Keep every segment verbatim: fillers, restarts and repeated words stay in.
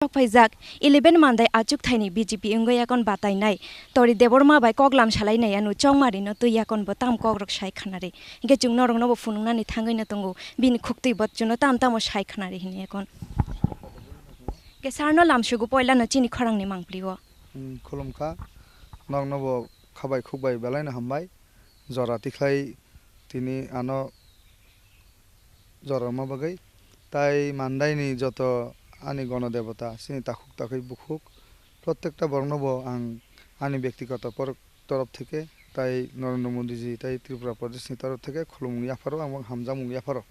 Sok phaijak eleven Mandai achuk thaini B J P wngwi yakon batainai Tori Debbarma bai koklam salai nai ano Chongmari no twi yakon bo tam kok rok sai khanari. Hinkhe chwng norok no bo phunuknani thangwi no tongo bini khuktwi bo chwngno tam tamo sai khanari hinwi yakon. Hinkhe sir no lamsugo poila no chini khorang ni mangpli o. Hmm, khulumkha. Norok no bo khabai khukbai belai no hambai. Jora tikhlai tini ano jora rwma bagwi. Tai Mandaini joto ani gono debota, chini takhuk takhai bukhuk, prottekta borokno bo ang ani byaktigoto por-, torof theke, tai Narendra Modi ji, tai Tripura Pradesh ni torof theke khulumung yapharo, ang bo hamjakmung yapharo.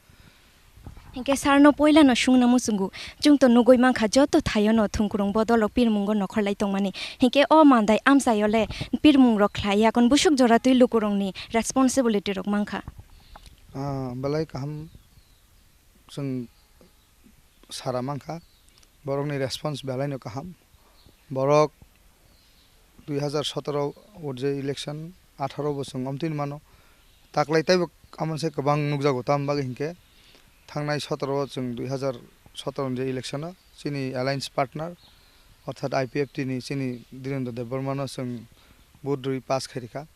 Hinkhe sir no poila no sungna muchungo, chwng to nugwi mankha joto thaio no thungkurung bodol rok pirmungo nokhorlai tongmani. Hinkhe o Mandai amchaio le pirmung rok khlai yakon busuk jora twi lukurokni responsibility rok mankha. Ah, belai kaham chwng sara mankha, borokni response belai no kaham. Borok dui hazar sotoro vote je election, atharo bo chwng omtwini mano. Taklai taibo amoni se kwbang nukjago, tamo bagwi hinkhe thangnai sotoro o chwng dui hazar sotoro ni je election o chini alliance partner orthat I P F T ni chini Dhirendra Debbarma no chwng vote rwi pass khairikha.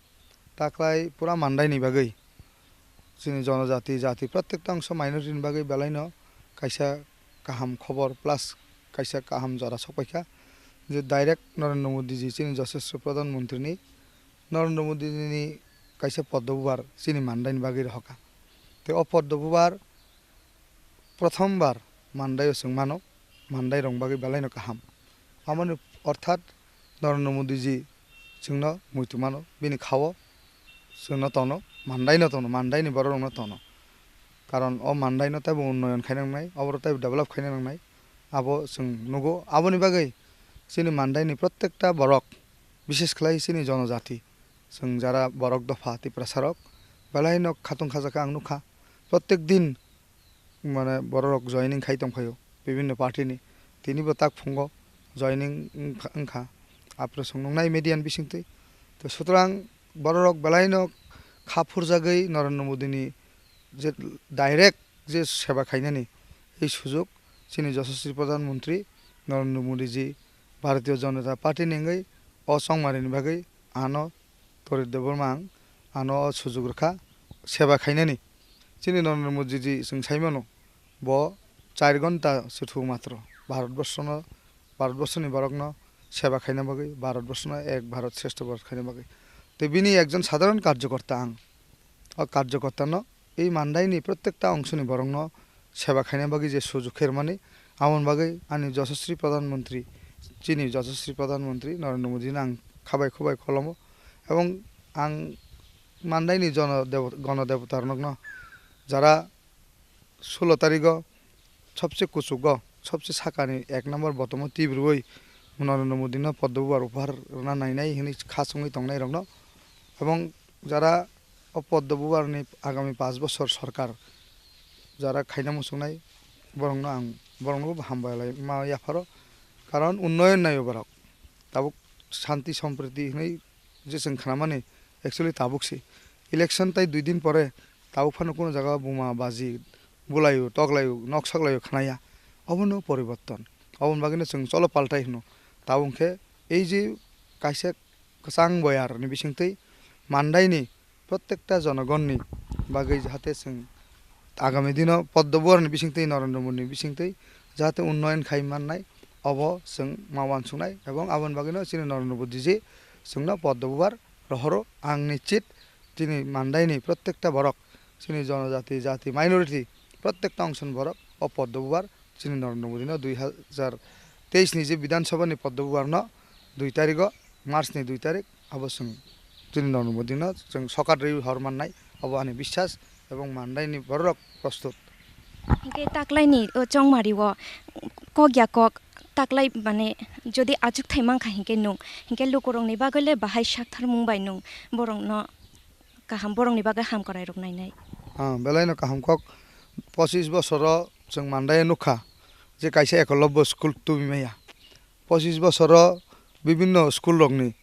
Taklai pura Mandaini bagwi chini jonojati, jati, prottekta ongso minority ni bagwi belaino kaisa kaham khobor plus kaisa kaham jora sokpaikha je direct Narendra Modi ji chini Yashaswi Pradhan Mantri ni Narendra Modi ni kaisa poddo bubar chini Mandaini bagwi rohorkha. Tei o poddo bubar prothom bar Mandaio chwng mano, Mandairokni bagwi belaino kaham. Amoni orthat Narendra Modi ji chwngno muitu mano, bini khao chwngno tono, Mandaino tono, Mandaini bororokno tono. Karon o Mandaino teibo unnoyon khaina nangnai, oborok teibo develop khaina nangnai, abo chwng nugo. Aboni bagwi chini Mandaini prottekta borok, bishesh khlai chini jonojati, chwng jara borok dopha Tiprasarok, belaino khatung khajakha ang nukha. Prottek din mane bororok joining khai tongphaio bibinno party ni. Tinibo tak phungo joining wngkha, wngkha. Apre chwng nuknai media ni bisingtwi. To sutrang bororok belaino kha phurjagwi Narendra Modi ni je direct je seba khainani ei sujuk chini Yashaswi Pradhan Mantri Narendra Modi ji Bharatiya Janata Party ni wngwi o chongmari ni bagwi ano Tori Debbarma ang ano o sujuk rwkha seba khainani. Chini Narendra Modi ji chwng saimano, bo char ghonta se thung matro Bharat Borshono, Bharat Borshoni borokno seba khaina bagwi, Bharat Borshono ek Bharat Shreshtha Bharat khaina bagwi. Tei bini ekjon sadharon karjokorta ang. O karjokortano ei Mandaini prottekta ongshoni borokno seba khaina bagwi je sujuk khe rwmani, aboni bagwi ani Yashaswi Pradhan Mantri, chini Yashaswi Pradhan Mantri Narendra Modi no ang khabai khubai kholomo. Ebong ang Mandaini jono debo-, gono debota rokno jara sulo tarigo sobse kuchugo, sobse sakani ek number botomo twibrwi Narendra Modi no poddo bubar upahar rwna nainai hinwi kha chongwi tongnai rokno. Ebong jara o poddo bubar ni agami paanch bosor sorkar jara khaina muchungnai, borokno ang, borokno bo hambai lai ma yapharo, karon unnoyon naio borok. Tabuk shanti sompriti hinwi je chwng khnamani, actually tabuk se. Election tai dui din pore tabuk phano kuno jaga buma baji bulaio, toklaio, nok soklaio khnaya. Obono poriborton. Oboni bagwino chwng cholo paltai hwno. Tabuk khe ei je kaisa kwchang boyar ni bisingtwi Mandaini prottekta jonogonni bagwi jahate chwng agami dino poddo bubarni bisingtwi Narendra Modi ni bisingtwi jahate unnoyon khai mannai, obo chwng ma uansuknai. Ebong aboni bagwino chini Narendra Modi ji chwngno poddo bubar rohoro. Ang nischit chini Mandaini prottekta borok, chini jonojati, jati, minority, prottekta ongshon borok o poddo bubar chini Narendra Modi no dui hazar teis ni je Bidhan Sabha ni poddo bubar no dui tarigo, March ni dui tarik, abo chwng chini Narendra Modi no chwng sokat rwi hor mannai, abo ani biswas, ebong Mandaini bororok prostut. Hinkhe taklaini o chongmari o kok ya kok taklai mane jodi achukthai mankha hinkhe nwng, hinkhe lukurokni bagwi le bahai saktharmung bai nwng borokno kaham, borokni bagwi hamkrai rok nainai. Ah, belaino kaham kok. Pochis bosoro chwng Mandaio nukha je kaisa ekolobbo school tubui maya. Pochis bosoro bibinno school rokni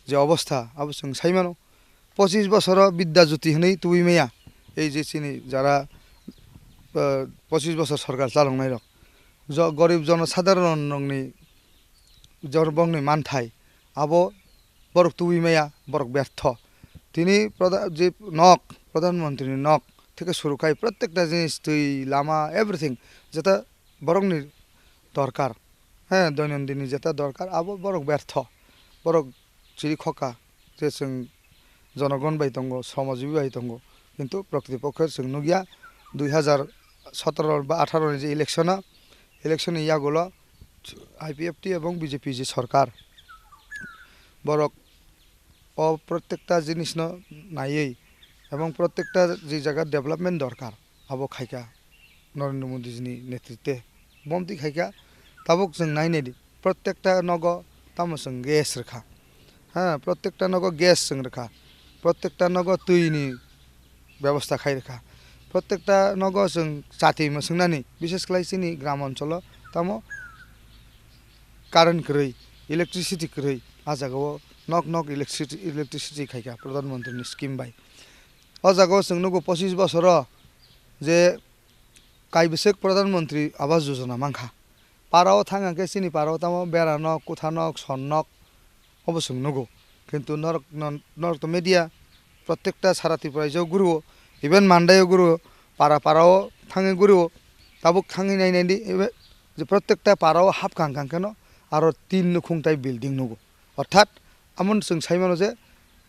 je obostha abo chwng saimano. Pochis bosoro Bidya Jyoti hinwi tubui maya. Ei je chini jara, ah, pochis bosor sorkar chaloknai rok. jo-, gorib jonosadharon rokni jorbongni manthai abo borok tubui maya, borok bertho. Tini pradha-, je nok Pradhan Mantri ni nok theke suru khai prottekta jinis twi, lama, everything jeta borokni dorkar, he, doinondini jeta dorkar abo borok bertho, borok chiri khoka je chwng jonogon bai tongo, sromajibwi bai tongo, kintu prokriti pokhe chwng nukya dui hazar sotoro ba atharo ni je election o, election ni yagulo I P F T ebong B J P je sorkar borok o prottekta jinisno naiwi ebong prottekta je jaga development dorkar abo khaikha Narendra Modi jini netritwe. Bomtwi khaikha, tabuk chwng nainai di, prottekta nogo tamo chwng gas rwkha, ha, prottekta nogo gas chwng rwkha, prottekta nogo twini bebosta khai rwkha, prottekta nogo chwng chati mwswngnani, bishes khlai chini gram oncholo tamo current kwrwi, electricity kwrwi, a jagao nok nok electricity, electricity khaikha Pradhan Mantri ni scheme bai. O jagao chwng nugo pochis bosoro je kaibwswk Pradhan Mantri Awas Yojana mankha. Parao thang hwnkhe chini parao tamo bera nok, kutha nok, son nok, obo chwng nugo. Kintu norok no, norok to media prottekta sara Tripura o guru, even Mandai o guru, para parao thangwi guru, tabuk thangwi nainai di, ebe je prottekta parao hapkha hwnkha kheno aro tin nukhung tai building nugo. Orthat, amon chwng sai mano je,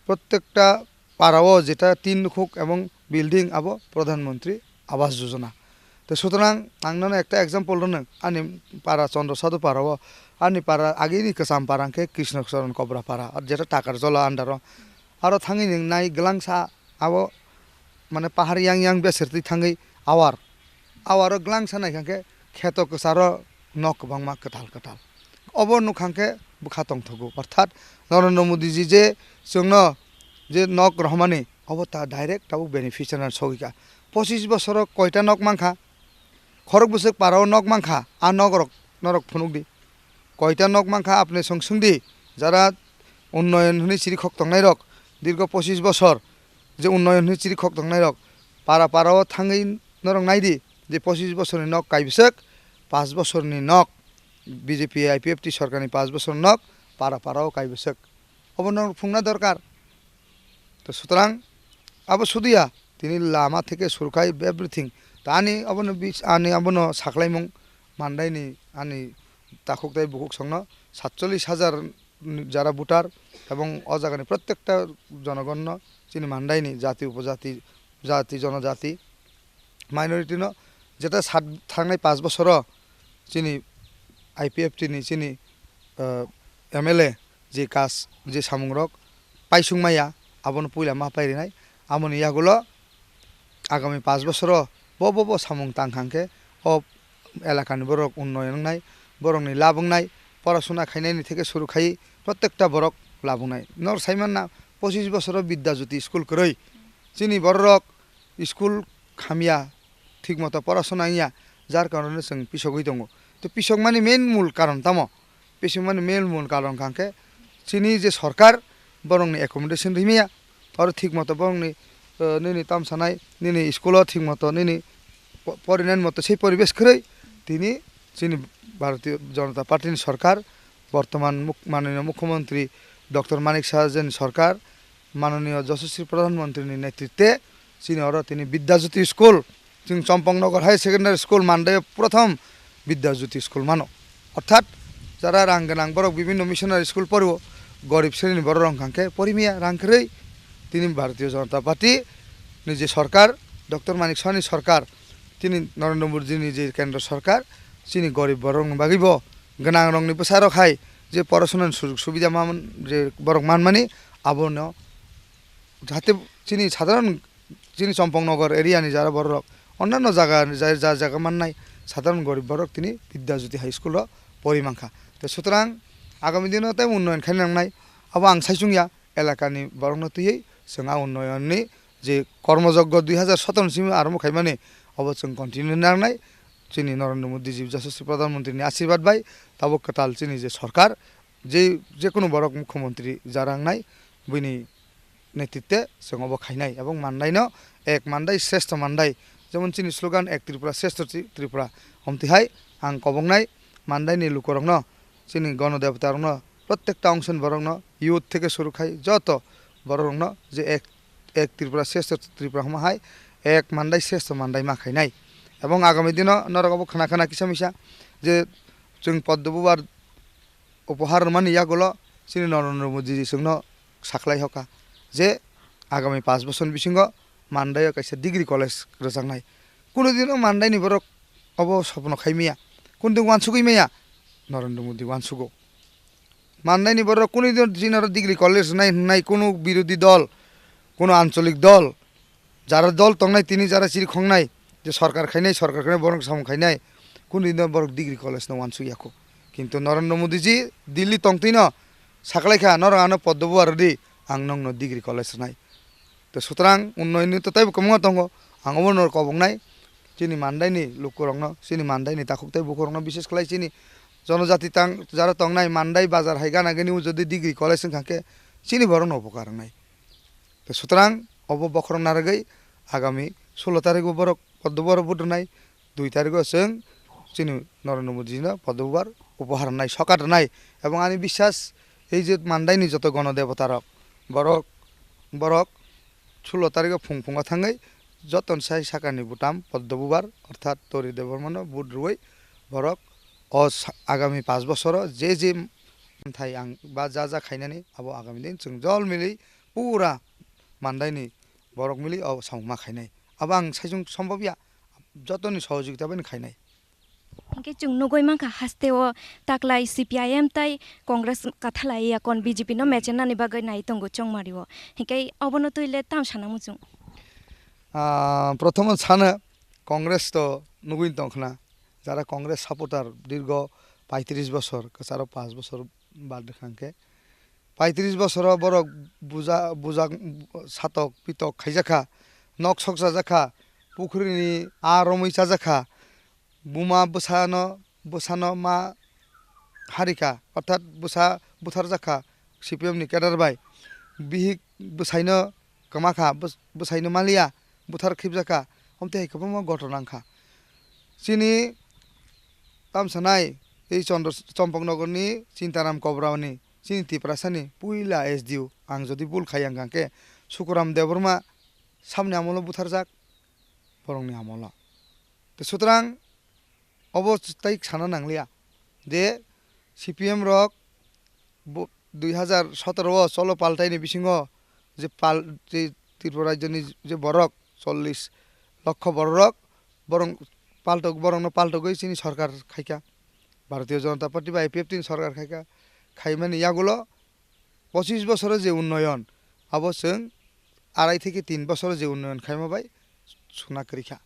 prottekta parao jeta tin nukhuk ebong building abo Pradhan Mantri Awas Yojana. Te sutorang ang nono ekta example rwno, ani para Chandra Sadhu parao, ani para agini kwcham para hwnkhe Krishna Charan Kobra para, jeta Takarjala under o. Aro thangwi nwng nai gwlangsa abo mane pahar yang yang besertwi thangwi awar. Awaro gwlangsa naikha khe kheto kwcharo nok kwbangma kwtal kwtal. Obo nukha khe bwkha tongthogo. Orthat Narendra Modi ji je chwngno je nok rohormani, obo ta direct tabuk beneficiary sogwi kha. Pochis bosoro koita nok mankha, khorok bwswk parao nok mankha, a nok rok norok phunuk di. Koita nok mankha apni song swng di, jara unnoyon hwnwi chiri khok tongnai rok, dirgo pochis bosor je unnoyon hwnwi chiri khok tongnai rok, para parao thangwi norok nai di je pochis bosorni nok kaibwswk, paanch bosorni nok, B J P I P F T sorkarni paanch bosor nok para parao kaibwswk. Obo norok phungna dorkar. To sutorang abo sudu ya, tini lama theke suru khai everything. To ani abono bis-, ani abono saklaimung Mandaini ani takhuk tai bukhuk songno satchollish hajar jara voter ebong o jagani prottekta jonogonno chini Mandaini jati upojati, jati jonojati minority no jeta sat thangnai paanch bosoro chini I P F T ni chini, ah, M L A je kaj je samungrok paisung maya abono puila ma pairinai. Amoni yagulo agami paanch bosoro bo, bo, bo samung tang kha khe o elakani borok unnoyon wngnai, borokni lab wngnai, porasona khainaini theke suru khai prottekta borok lab wngnai. Nor sai manna pochis bosoro Bidya Jyoti school kwrwi. Chini bororok school hamya, thik moto porasona wngya, jar karone chwng pisogwi tongo. To pisokmani main mul karon tamo? Pisokmani main mul karon hwnkha khe chini je sorkar borokni accommodation rimaya, oro thik moto borokni, eh, nini tamsanai, nini school o thik moto nini po-, porinani moto sei poribesh kwrwi tini chini Bharatiya Janata Party ni sorkar, bortoman muk-, mananiya mukhyamantri Doctor Manik Saha jeni sorkar, mananiya Yashaswi Pradhan Mantri ni netritwe chini oro tini Bidya Jyoti school, chwng Champaknagar Higher Secondary School Mandai o prothom Bidya Jyoti school mano. Orthat jara rang gwnang borok bibinno missionary school porio, gorib sreni borok rok hwnkha khe porimaya rang kwrwi. Tini Bharatiya Janata Party ni je sorkar, Doctor Manik Saha ni sorkar, tini Narendra Modi ni je kendro sorkar, chini gorib borok rokni bagwi bo gwnang rokni bwsarok hai je porasonani sujog subida ma je borok manmani, abono jahate chini sadharon, chini Champaknagar area ni jara borok rok, onnanno jaga ni ja, ja jaga mannai sadharon gorib borok tini Bidya Jyoti High School o pori mankha. Te sutorang agami dino tei unnoyon khaina nangnai, abo ang saichung ya, elakani borokno twiwi chwng a unnoyonni je kormojoggo dui hazar sotoro ni simi arombo khaimani, obo chwng continue nangnai. Chini Narendra Modi ji Yashaswi Pradhan Mantri ni asirwad bai tabuk kwtal chini je sorkar, je, jekunu borok mukhyamantri jara wngnai, buini netritwe chwng obo khainai, ebong Mandaino ek Mandai shrestho Mandai Jemon chini slogan Ek Tripura Shreshtha Tri-, Tripura. Omtwi hai ang koboknai Mandaini lukurokno, chini gono debota rokno, prottekta ongshon borokno, youth theke suru khai joto borok rokno je ek, ek Tripura Shreshtha Tripura hwnma hai ek Mandai Shreshtha Mandai ma khainai. Ebong agami dino norok obo khna khna kisa misa je chwng Padma Bubar upohar rwmani yagulo chini Narendra Modi ji chwngno sakhlai hoka je agami panch bosor bisingo Mandai o kaisa degree college rwjaknai. Kunu dino Mandaini borok obo sopno khai maya, kunu din wansugwi maya, Narendra Modi wansugo. Mandaini borok kunu din chini oro degree college rwnai hwnai kunu birodhi dol, kunu ancholik dol, jara dol tongnai tini jara chiri khongnai je sorkar khainai, sorkar khainai borok samung khainai, kunu din borok degree college no wansuk yakho. Kintu Narendra Modi ji Delhi tongtwino sakhlai kha, "Norok ano Padma Bubar rwdi, ang nokno degree college rwnai." To sutrang unnoyonni to teibo kwbangma tongo, ang obono koboknai chini Mandaini lukurokno, chini Mandaini takhuk tei bukurokno, bishes khlai chini jonojati tang jara tongnai Mandai bazar hai gana gini o jodi degree college wngkha khe chini borokno upokar wngnai. To sutrang obo bokhorok narwgwi agami sulo tarikgo borok Padma Bubar vote rwnai, dui tarikgo chwng chini Narendra Modi jino Padma Bubar upohar rwnai, sokat rwnai. Ebong ani biswas ei je Mandaini joto gono debota rok borok, borok sulo tarikgo phung phungo thangwi joton sai sakani butam Padma Bubar orthat Tori Debbarmano vote rwui borok o sa-, agami panch bosoro je je manthai ang ba ja ja khainani abo agami din chwng jol mili pura Mandaini borok mili o samung ma khainai. Abo ang saichung sombobya jotoni sohojogita bai khainai. Hinkhe chwng nugui mankha haste o taklai C P I M tei Congress kathalai yakon B J P no mechenani bagwi nai tongo chongmari o. Hinkhe obono twi le tam sana muchung? Ah, prothomon sana Congress to nugui tongkhna. Jara Congress supporter dirgo paitris bosor, kwcharo panch bosor bad rwkha hinkhe paitris bosoro borok buja, bujak, satok pitok khaijakha, nok sok chajakha, pukhrini aa romwi chajakha, buma bwsano, bwsano ma harikha, orthat bwsa butharjakha C P M ni cadre bai, bihik bwsaino kwmakha, bwsaino maliya, buthar khibjakha, omtwi hai kwbangma ghotona wngkha. Chini tamsanai ei Chandra, Champaknagar ni Chintaram Kobrani, chini Tiprasa ni puila S D O, ang jodi bul khaiya wngkha khe Sukuram Debbarma samni amolo butharjak, borokni amolo. Tei sutrang obo tei sana nangliya je C P M rok bo-, dui hazar sotoro o cholo paltaini bisingo je pal-, je Tripura rajyoni je borok chollish lokho borok rok borok paltok, borokno paltogwi chini sorkar khaikha, Bharatiya Janata Party bai I P F T ni sorkar khaikha, khaimani yagulo pochis bosoro je unnoyon, abo chwng arai theke tin bosoro je unnoyon khaima bai suna kwrwikha.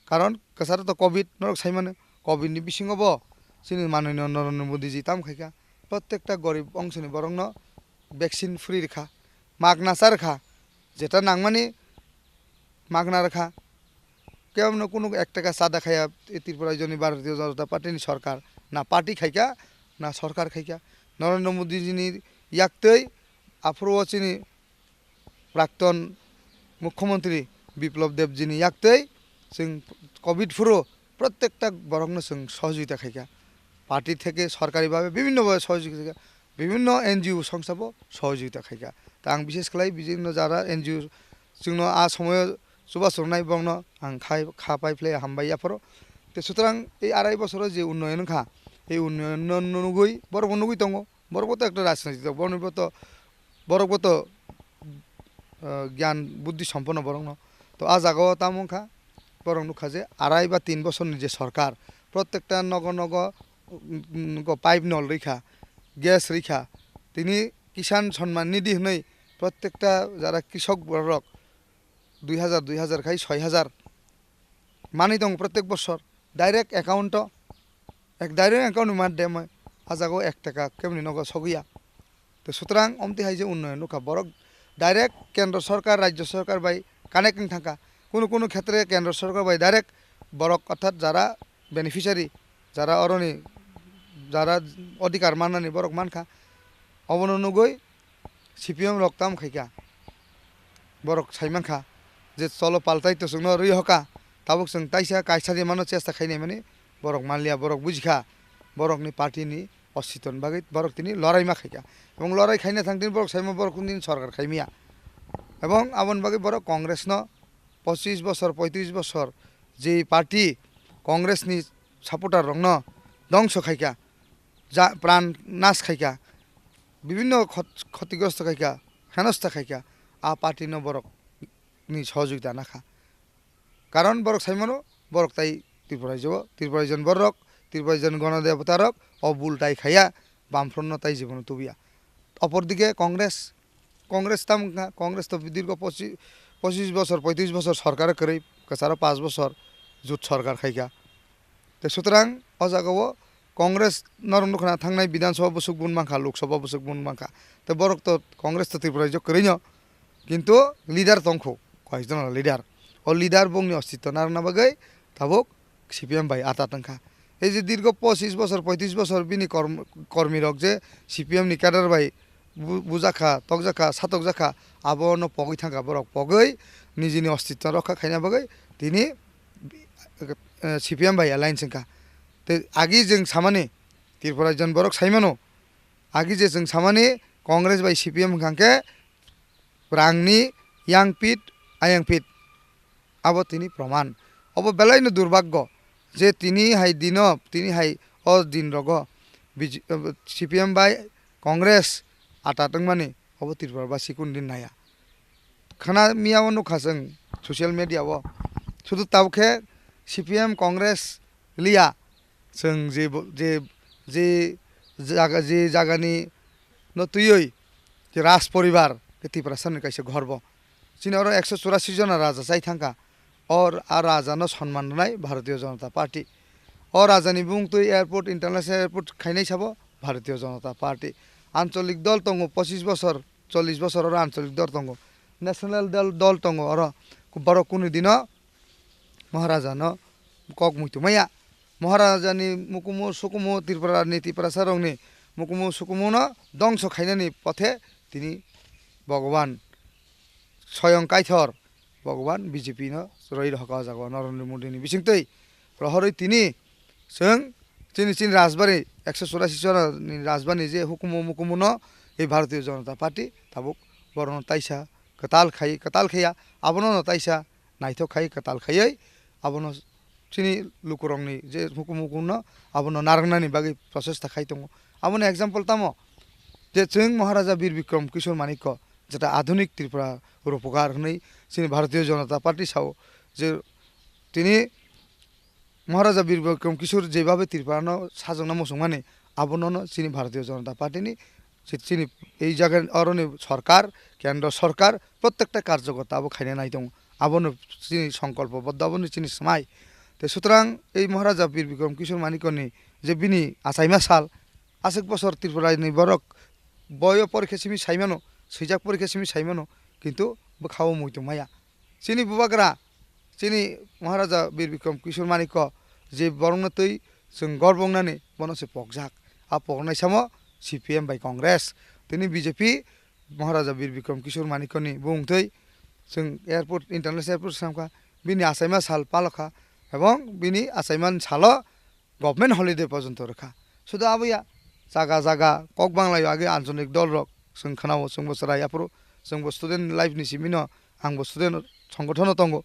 Karon kwcharo to covid norok saimano, covid ni bisingo bo chini manwino Narendra Modi ji tam khaikha, prottekta gorib ongsoni borokno vaccine free rwkha, magna cha rwkha, jeta nangmani magna rwkha. Kebono kunu ek taka chada khaiya Tripura rajyoni Bharatiya Janata Party ni sorkar, na party khaikha, na sorkar khaikha. Narendra Modi jini yaktwi aphuru o chini prakton mukhyamantri Biplab Deb jini yaktwi chwng covid phuru prottekta borokno chwng sohojogita khaikha. Party theke sorkari bhabe bibhinno bhabe sohojogita khaikha, bibhinno N G O songsa bo sohojogita khaikha. Ta ang bishes khlai bibhinno jara N G O chwngno a somoyo chubachu rwnai bongno ang khai, kha pai phlai hambai yaphoro. Te sutrang ei arai bosoro je unnoyon wngkha, ei unnoyon no nugui borokbo nugui tongo. Borokbo to ekta rajnitik dol, borokbo to, borokbo to, ah, gyan buddhi somponno borokno. To a jagao tamo wngkha, borok nukha je arai ba tin bosorni je sorkar, prottekta nogo nogo, mm, go pipe nol rikha, gas rikha, tini Kisan Samman Nidhi hwnwi prottekta jara kisok borok dui hazar, dui hazar khai soi hazar manwi tongo prottek bosor direct account o, ek direct account ni madhyome a jaga o ek taka keboni nogo sogwi ya. To sutrang omtwi hai je unnoyon nukha borok direct kendro sorkar, rajyo sorkar bai connect wng thangkha. Kunu kunu khetre kendro sorkar bai direct borok orthat jara beneficiary, jara oroni, jara odhikar mannani borok mankha. Obono nugui C P M rok tam khaikha, borok saimankha je cholo paltai to chwngno rwi hoka, Tabuk chwng taisa kaisa de mano chesta khainai mani borok manliya, borok bujikha borokni party ni ositoni bagwi borok tini lorai ma khaikha. Ebong lorai khaina thang tini borok saima borok tini sorkar khaimiya. Ebong aboni bagwi borok Congress no pochis bosor, poitris bosor je party Congress ni supporter rokno dongso khaikha, ja pran nas khaikha, bibinno khot-, khotigrosto khaikha, henosta khaikha, a party no borok ni sohojogita nakha. Karon borok saimano, borok tai Tripura rajyo, Tripura rajyon borok, Tripura rajyon gono debota rok o bul tai khaya, Bamfront no tai jibono tubuya. Opor dike Congress, Congress tam wngkha, Congress to dirgo pochi-, pochis bosor, poitris bosor sorkar kwrwi, kwcharo panch bosor jut sorkar khaikha. Te sutrang o jaga o Congress norok nukha na thangnai Bidhan Sabha bwswk bun mankha, Lok Sabha bwswk bun mankha. Te borok to Congress to Tripura rajyo kwrwino, kintu leader tongkhu, koyekjon leader. O leader bongni ostitto narwkna bagwi tabuk C P M bai ata tongkha. Ei je dirgo pochis bosor, poitris bosor bini korm-, kormi rok je C P M ni cadre bai bu-, bujakha, tokjakha, satokjakha, abono pogwi thangkha borok. Pogwi nijini ostitto rokha khaina bagwi tini, eh, C P M bai alliance wngkha. Tei agi jwng samani, Tripura rajyon borok saimano, agi je chwng samani Congress bai C P M wngkha khe rangni yang pit, ayang pit. Abo tini proman. Obo belaino durbaggo je tini hai dino, tini hai o din rogo B J, C P M bai Congress ata tongmani, obo Tripura basi kun din naya. Khana miya o nukha chwng social media o. Sudu tabuk khe C P M Congress liya, chwng je bo-, je, je jaga, je jagani no twiwi je Raj poribar khe Tiprasani kaisa ghorbo. Chini oro ekso churasi jona raja chai thangkha. Or a raja no sonman rwnai Bharatiya Janata Party. O raja ni bumung twi airport, international airport khainai sabo Bharatiya Janata Party. Ancholik dol tongo pochis bosor, chollish bosor oro ancholik dol tongo. National dol, dol tongo oro. Borok kunu dino Maharaja no kok muitu maya. Maharaja ni mukumu sukumu Tripura ni Tiprasa rok ni mukumu sukumu no dongso khainani pothe tini Bhagwan Soyong Kaithor Bhagwan B J P no roi rohorkha o jaga o Narendra Modi ni bisingtwi. Rohorwi tini chwng chini, chini rajbari ekso churasi chora ni rajbari je hukumu mukumu no ei Bharatiya Janata Party tabuk borok no taisa kwtal khai, kwtal khaiya abono no taisa naithok khai kwtal khaiwi abono chini lukurokni je hukumu hukumno abono narwknani bagwi prochesta khai tongo. Aboni example tamo je chwng Maharaja Bir Bikram Kishore Manikya, jeta adhunik Tripura Rupokar hwnwi chini Bharatiya Janata Party sao, je tini Maharaja Bir Bikram Kishore jebabe Tripurano sajwkna muchungmani, abonono chini Bharatiya Janata Party ni je chini ei jaga oroni sorkar, kendro sorkar, prottekta karjokota abo khaina nai tongo. Abono chini songkolpo boddo, abono chini swmai. Te sutrang ei Maharaja Bir Bikram Kishore Manikyani je bini achaima sal, aswk bosor Tripura ni borok boyo porikha simi saimano, swijak porikha simi saimano, kintu bwkhao muitu maya. Chini bubagra, chini Maharaja Bir Bikram Kishore Manikya je borokno twi chwng gorbo wngnani, bono se pokjak. A poknai samo C P M bai Congress. Tini B J P Maharaja Bir Bikram Kishore Manikyani bumung twi chwng airport, international airport samkha, bini achaima sal palokha, ebong bini achaima salo government holiday porjonto rwkha. Sudu aboya jaga jaga kok banglaio age ancholik dolrok chwng khwnao, chwngbo chwrai aphuru, chwngbo student life ni simino, angbo student songothono tongo.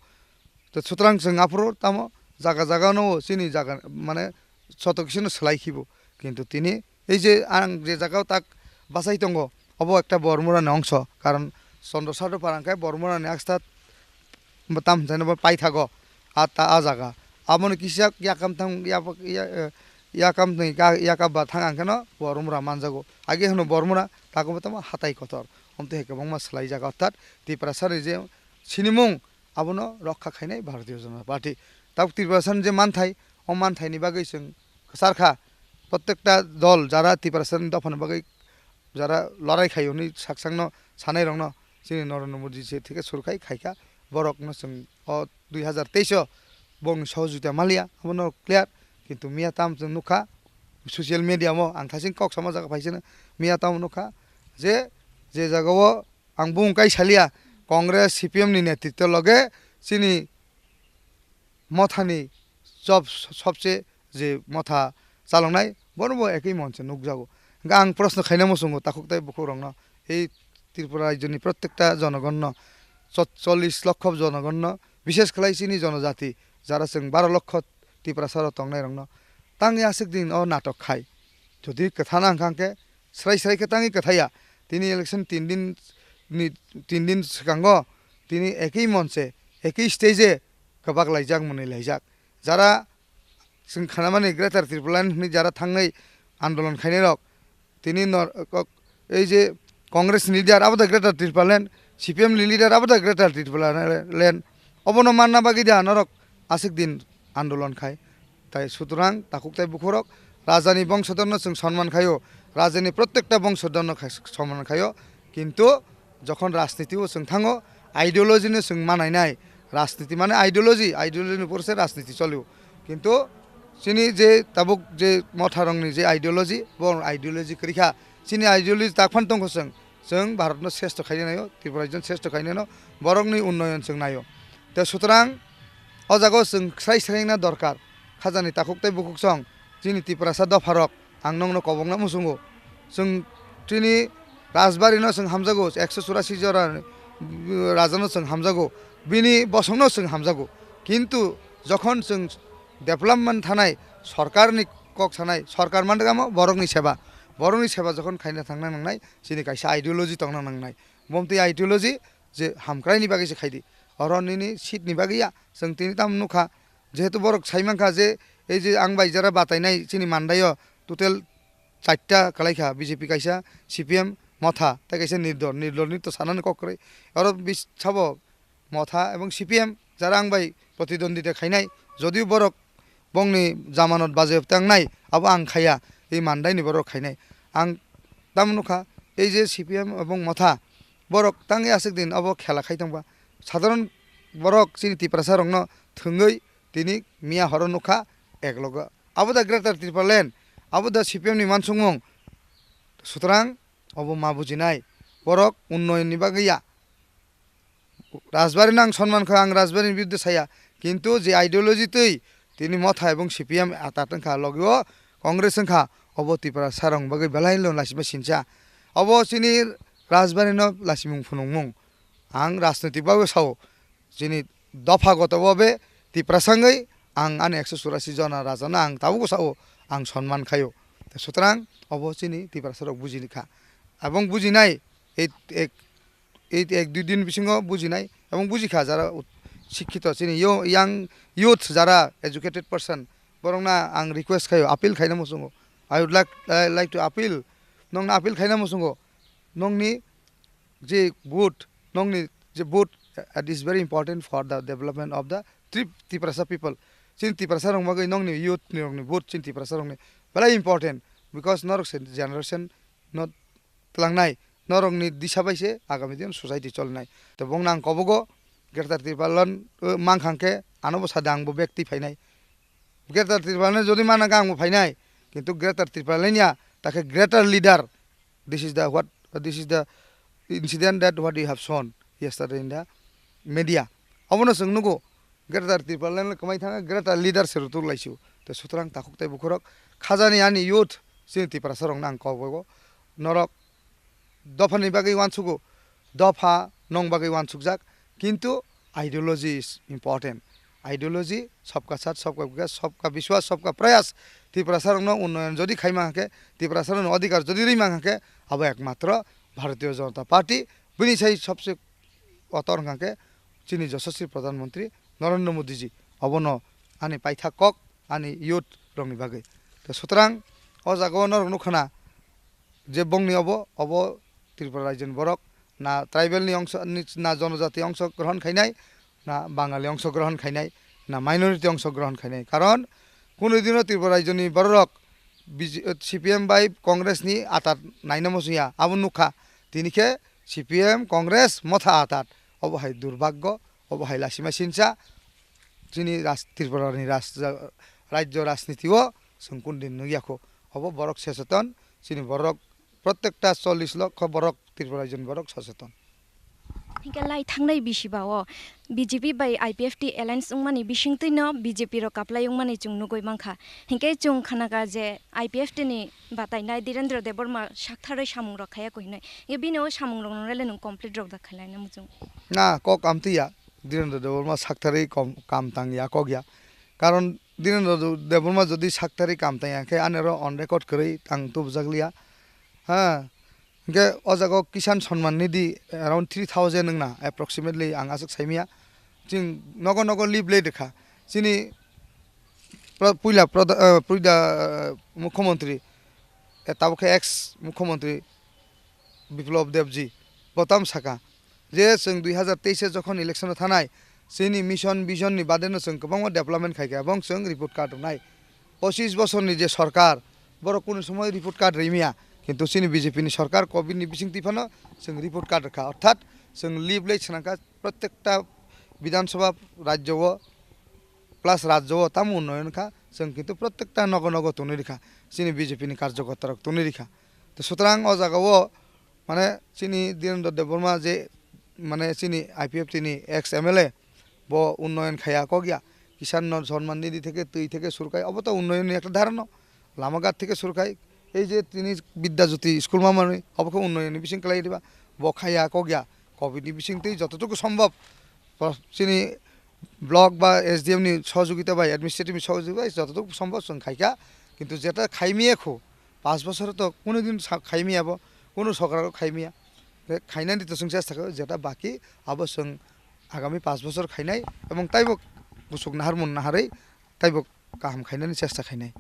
To sutrang chwng aphuru tamo jaga jaga no chini jaga mane soto kisino swlai khibo. Kintu tini ei je ang je jaga o tak bachai tongo, obo ekta Bormura ni ongso, karon Chandra Sadhu Parang khe Bormura ni aksta tam hinjani bo paithago a ta a jaga. Aboni kisa yakam thang, yak-, ya-, eh, yakam ni ka-, yakab ba thang ang kheno Bormura manjago. Age hwno Bormura, tago bo tamo hatai kotor. Omtwi hai kwbangma swlai jaga, orthat Tiprasa ni je sinimung abono rokha khainai Bharatiya Janata Party. Tabuk Tiprasa ni je manthai, o manthai ni bagwi chwng kwchar kha. Prottekta dol jara Tiprasa ni dopha ni bagwi jara lorai khai hwnwi sak sakno sanai rokno chini Narendra Modi je thike sur khai khai kha, borokno chwng o dui hazar teis o bongni sohojogita manliya, abono clear. Kintu miya tam chwng nukha social media o, ang thasing kok sama jaga phaisano, miya tamo nukha je, je jaga o ang bung kai saliya, Congress C P M ni netritto loge chini Mothani job sobse je motha chaloknai, bono bo ekoi monche nukjago. Hingke ang proshno khaina muchungo takhuk tei bukhukrokno, ei Tripura rajyoni protekta jonogonno, cho-, chollish lokho jonogonno, bishesh khlai chini jonojati, jara chwng baro lokho Tiprasarok tongnairokno, tangwi aswk din o natok khai. Jodi kwthana hwnkha hwnkhe, srai srai khe tangwi kwthaiya. Tini election tin din ni, tin din swkango tini ekoi monche, ekoi stage-e kwbak laijak, mwnwi laijak. Jara chwng khnamani Greater Tipraland hwnwi jara thangwi andolon khainairok, tini nor-, kok-, ei je Congress ni leader abo da Greater Tipraland, C P M ni leader abo da Greater Tipraland. Obono manna bagwi da norok aswk din andolon khai. Tai sutrang takhuk tei bukhukrok, rajani bongsodono chwng sonman khaio, rajani protekta bongsodono khai, sonman khaio, kintu jokhon rajniti o chwng thango, ideology no chwng manainai, rajniti mane ideology, ideology ni pore se rajniti cholio, kintu chini je tabuk je motharokni je ideology, bo ideology kwrwi kha, chini ideology tak phan tongkho chwng, chwng Bharatno sreshto khaina naio, Tripura rajyono sreshto khaina no, borokni unnoyon chwng naio. Te sutrang o jaga o chwng sai srengna dorkar. Khajani takhuk tei bukhuk song, chini Tiprasa dopharok, ang nongno kobokna muchungo. Chwng chini Rajbari no chwng hamjago, ekso churasi jora, mm, raja no chwng hamjago, bini bosong no chwng hamjago. Kintu jokhon chwng development thanai, sorkar ni kok sanai, sorkar mande kamo borok ni seba. Borok ni seba jokhon khaina thangna nangnai, chini kaisa ideology tongna nangnai. Bomtwi ideology je hamkrai ni bagwi se khaidi. Oro nini seat ni bagwi ya, chwng tini tamo nukha. Jehetu borok sai mankha je ei je ang bai jara batainai chini Mandai o total charta kwlaikha, B J P kaisa, C P M, Motha, tei kaisa Nirdol. Nirdol ni to sanani kok kwrwi. Oro bis-, sabo Motha ebong C P M jara ang bai protidwandita khainai, jodio borok bongni jamanot bajayop tangnai, abo ang khaiya, ei Mandai ni borok khainai. Ang tamo nukha, ei je C P M ebong Motha, borok tangwi aswk din abo khela khai tongba. Sadharon borok chini Tiprasa rokno thwngwi tini miya horo nukha eklogo. Abo da Greater Tipraland, abo da C P M ni mansukmung. Sutrang obo ma bujinai. Borok unnoyon ni bagwi ya. Rajbari no ang sonman kha, ang Rajbari ni biruddhe saya. Kintu je ideology twi tini Motha ebong C P M atat wngkha, logi o Congress wngkha, obo Tiprasa rok bagwi belai no lasima sincha. Obo chini Rajbari no lasimung phunukmung. Ang rajnoitik bagwi sao, chini dopha goto bo be Tiprasa wngwi ang ani ekso churasi jona raja no ang tabuk sao, ang sonman khaio. Te sutrang obo chini Tiprasa rok bujini kha. Ebong bujinai, ei ek, ei ek dui din bisingo bujinai, ebong bujikha jara ut-, sikkito chini yo-, young youth, jara educated person, borokno ang request khaio, appeal khaina muchungo. I would like, I like to appeal, nongno appeal khaina muchungo, nongni je vote, nongni je vote, uh, it is very important for the development of the Trip-, Tiprasa people. Chini Tiprasa rok bagwi nongni youth ni rokni vote chini Tiprasa rokni belai important, because norok se generation no tlangnai, norokni disa bai se agami din society cholnai. To bongno ang kobogo Greater Tipraland, uh, mankha hwnkhe ano bo sada ang bo bek twi phainai. Greater Tipraland jodi mana ang bo phainai, kintu Greater Tipraland ya, takhe greater leader. This is the what, this is the incident that what you have shown yesterday in the media. Abono chwng nugo, Greater Tipraland kwmai thangkha, greater leader se rwtuk laisio. Te sutrang takhuk tei bukhurok khajani ani youth, chini Tiprasa rokno ang kobogo, norok dophani bagwi uansugo, dopha nong bagwi uansukjak, kintu ideology is important. Ideology, sabka saath, sabka vikas, sabka biswas, sabka prayas. Tiprasa rokno unnoyon jodi khaima hwnkhe, Tiprasa rokno adhikar jodi rima hwnkhe, abo ekmatro Bharatiya Janata Party, bini sai sabse kotor hwnkhe chini Yashaswi Pradhan Mantri Narendra Modi ji. Obono ani paithak kok, ani youth rokni bagwi. To sutrang o jaga o norok nukha na, je bongni obo, obo Tripura rajyoni borok, na tribal ni ongso, ni, na jonojati ongso grohon khainai, na Bangali ongso grohon khainai, na minority ongso grohon khainai. Karon kunu dino Tripura rajyoni bororok B J, C P M bai Congress ni atat naina muchungya, abo nukha. Tini khe C P M, Congress, Motha atat. Obo hai durbhagyo, obo hai lasima sincha. Chini ras-, Tripura ni ras-, rajyo rajniti o chwng kunu din nukya kho. Obo borok secheton, chini borok protekta chollish lokho borok Tripura rajyoni borok secheton. Hinkhe lai thangnai bisi ba o B J P bai I P F T alliance wngmani bisingtwi no B J P rok kaplai wngmani chwng nugwi mankha. Hinkhe chwng khanaka je I P F T ni batainai Dhirendra Debbarma saktharwi samung rok khaya ko hinwi. Hinkhe bini o samung rok nung rele nung complete rok da khailai na muchung. Na, kok amtwi ya. Dhirendra Debbarma saktharwi kom-, kam tang ya, kok ya. Karon Dhirendra Debbarma jodi saktharwi kam tang ya khe ani oro on record kwrwi tang tubujak liya. Ha. Hinkhe o jaga o Kisan Samman Nidhi around three thousand wngna approximately, ang aswk saimaya. Chwng nogo nogo leaflet rwkha. Chini pro-, puila proda-, eh, puila, eh, mukhyamantri, eh, tabuk khe ex mukhyamantri Biplab Debji bo tamo saka je chwng dui hazar teis o jokhon election o thanai, chini mission vision ni bade no chwng kwbangma development khaikha, ebong chwng report card rwnai. Pochis bosorni je sorkar, borok kunu somoi report card rwimya, kintu chini B J P ni sorkar covid ni bisingtwi phano chwng report card rwkha, orthat chwng leaflet swnamkha prottekta Bidhan Sabha rajyo o plus rajyo o tamo unnoyon kha, chwng kintu prottekta nogo nogo tonwi rwkha, chini B J P ni karjokorta rok tonwi rwkha. To sutrang o jaga o mane chini Dhirendra Debbarma je mane chini I P F T ni ex M L A, bo unnoyon khaya kok ya, Kisan no Samman Nidhi theke twi theke suru khai, obo to unnoyon ni ekta dharano, lama ghat theke suru khai, ei je tini Vidya Jyoti school ma manwi, obo khe unnoyon ni bising kwlai diba, bo khaya kok ya, covid ni bising twi jototuku sombhob, bo chini block ba S D M ni sohojogita bai, administrative ni sohojogita bai jototuku sombhob chwng khaikha, kintu jeta khaimiya khu, panch bochor to kunu din sa-, khaimiya bo, kunu sorkar o khaimiya. Khe khainani to chwng chesta khaio, jeta baki abo chwng agami panch bochor khainai, ebong taibo kuchuk naharmung naharwi taibo kaham khainani chesta khainai.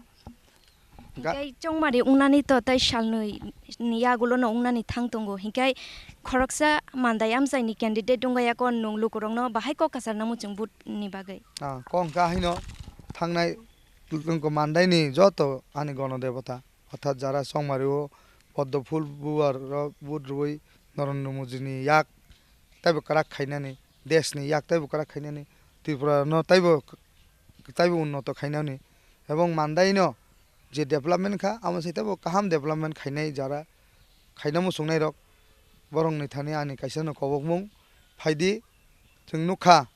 Ga- Hinkhe chongmari wngnani to tai salnwi ni yagulo no wngnani thang tongo, hinkhe khoroksa Mandai amchaini candidate wngya ko nwng lukurokno bahai kok kwchar namo chwng vote ni bagwi? Ah, kok wngkha haino thangnai wngkha Mandai ni joto ani gono debota. Orthat jara chongmari o poddo phul buar rok vote rwui Narendra Modi ni yak taibo kwrak khainani, desh ni yak taibo kwrak khainani, Tripura no taibo, taibo unnoto khainani, ebong Mandai no je development kha, amo se taibo kaham development khainai jara, khaina muchungnai rok, borok ni thani ani kaisa no kobokmung phaidi, chwng nukha.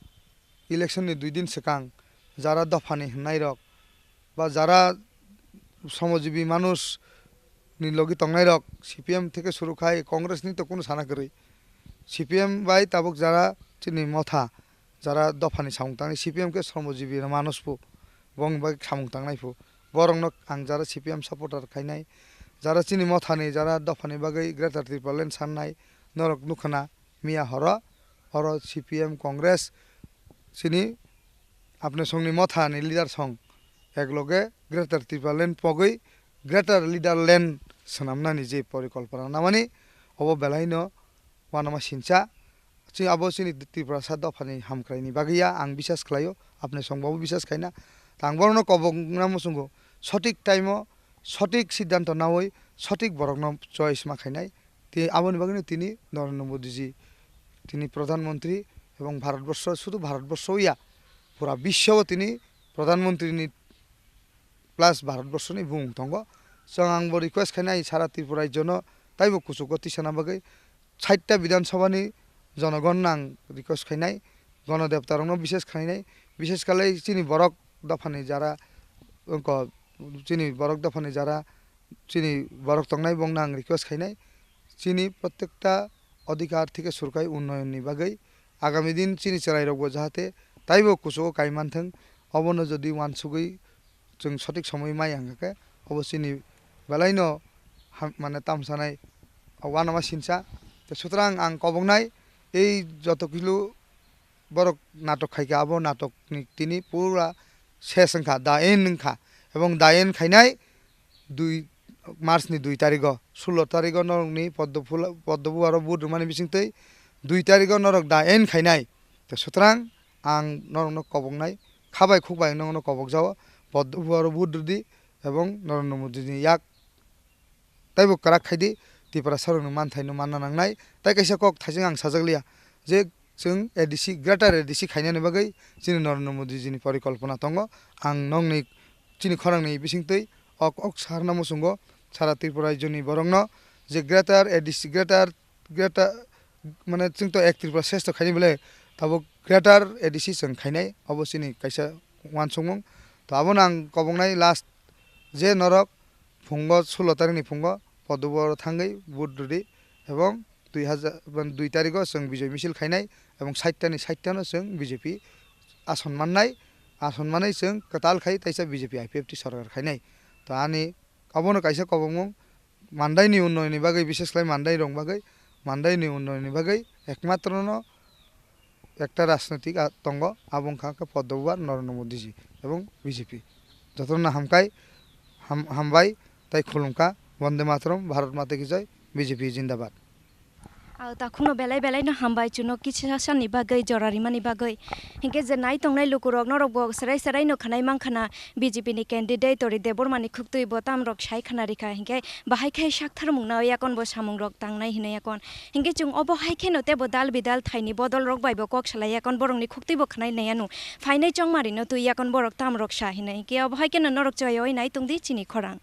Election ni dui din swkang jara dophani hwnnairok ba jara somojibi manush ni logi tongnairok C P M theke suru khai Congress ni to kunu sana kwrwi. C P M bai tabuk jara chini motha jara dophani samung tangnai, C P M khe somojibi manush phu, bongni bagwi samung tangnai phu. Borokno ang jara C P M supporter khainai, jara chini mothani jara dophani bagwi Greater Tipraland sannai norok nukhana. Miya horo oro C P M Congress chini Apne Songni Motha ni leader song ekloge Greater Tipraland pogwi Greater Leaderland swnamnani je porikolpona namani obo belaino uanama sincha. Chini abo chini Tiprasa dophani hamkraini bagwi ya ang bisas khlaio, Apne Song bo bisas khaina. Tang borokno kobokna muchungo sothik time o sothik siddhanto naui sothik borokno choice ma khainai. Tei aboni bagwino tini Narendra Modi ji, tini Pradhan Mantri ebong Bharat Borsho, sudu Bharat Borsho ya, pura biswo tini Pradhan Mantri ni plus Bharat Borsho ni bumung tongo. Chwng ang bo request khainai sara Tripura rajyo no taibo kuchugo tisana bagwi sait ta Bidhan Sabha ni jonogon no ang request khainai, gono debta rok no bishes khainai, bishes khalai chini borok dophani jara, wngkha chini borok dophani jara chini borok tongnai bongno ang request khainai, chini prottekta odhikar theke surkai unnoyonni bagwi agami din chini chwrairokbo jahate taibo kuchugo kai manthwng, obono jodi uansugwi chwng sothik somoi mai wngkha khe obo chini belaino ham-, mane tamsanai uanama sincha. Tei sutrang ang koboknai ei joto kilu borok natok khaikha, abo natokni tini pura ses wngkha, the end wngkha. Ebong the end khainai dui March ni dui tarigo, sullo tarigo norokni poddo phula, poddo buaro vote rwmani bisingtwi dui tarigo norok the end khainai. Tei sutrang ang norokno koboknai, khabai khukbai norokno kobokjao, poddo buaro vote rwdi ebong Narendra Modi ni yak taibo kwrak khaidi, Tiprasa rokni manthaino manna nangnai. Tai kaisa kok thaising ang sajak liya je chwng A D C, Greater A D C khainani bagwi chini Narendra Modi jini porikolpona tongo. Ang nokni chini khorangni bisingtwi ok ok sarna muchungo sara Tripura rajyoni borokno je Greater A D C, Greater, Greater mane chwng to ek Tripura shrestho khaini bole tabuk greater A D C chwng khainai, obo chini kaisa uansukmung. To abono ang koboknai last je norok phungo sulo tarikni phungo Poddo Bubaro thangwi vote rwdi ebong dui hajar, dui tarigo chwng bijoy misil khainai ebong sait tani sait tano chwng B J P ason mannai, ason manwi chwng kwtal khai taisa B J P I P F T sorkar khainai. To ani obono kaisa kobokmung Mandaini unnoyonni bagwi, bishesh khlai Mandairok bagwi, Mandaini unnoyonni bagwi ekmatrono ekta rajnoitik a-, tongo, abo wngkha khe Poddo Bubar Narendra Modi ji ebong B J P. Jotono hamkai, ham-, hambai tei khulumkha, Bonde Mataram, Bharat Mata ki Jai, B J P Jindabad. Ang takhukno belai belai no hambai chuno kisa sani bagwi, jora rimani bagwi. Hinkhe je nai tongnai lukurok norok bo serai serai no khnai mankha na B J P ni candidate Tori Debbarma ni khuktwi bo tamrok sai khna rikha. Hinkhe bahai khe saktharmung no yakon bo samung rok tangnai hinwi yakon. Hinkhe chwng obo hai kheno teibo dal bidal thaini bodol rok bai bo kok salai yakon borok ni khuktwi bo khnai nai ano. Phainai chongmari no twi yakon borok tamrok sa hinwi. Hinkhe obo hai kheno norok chwrai oi nai tongdi chini khorang.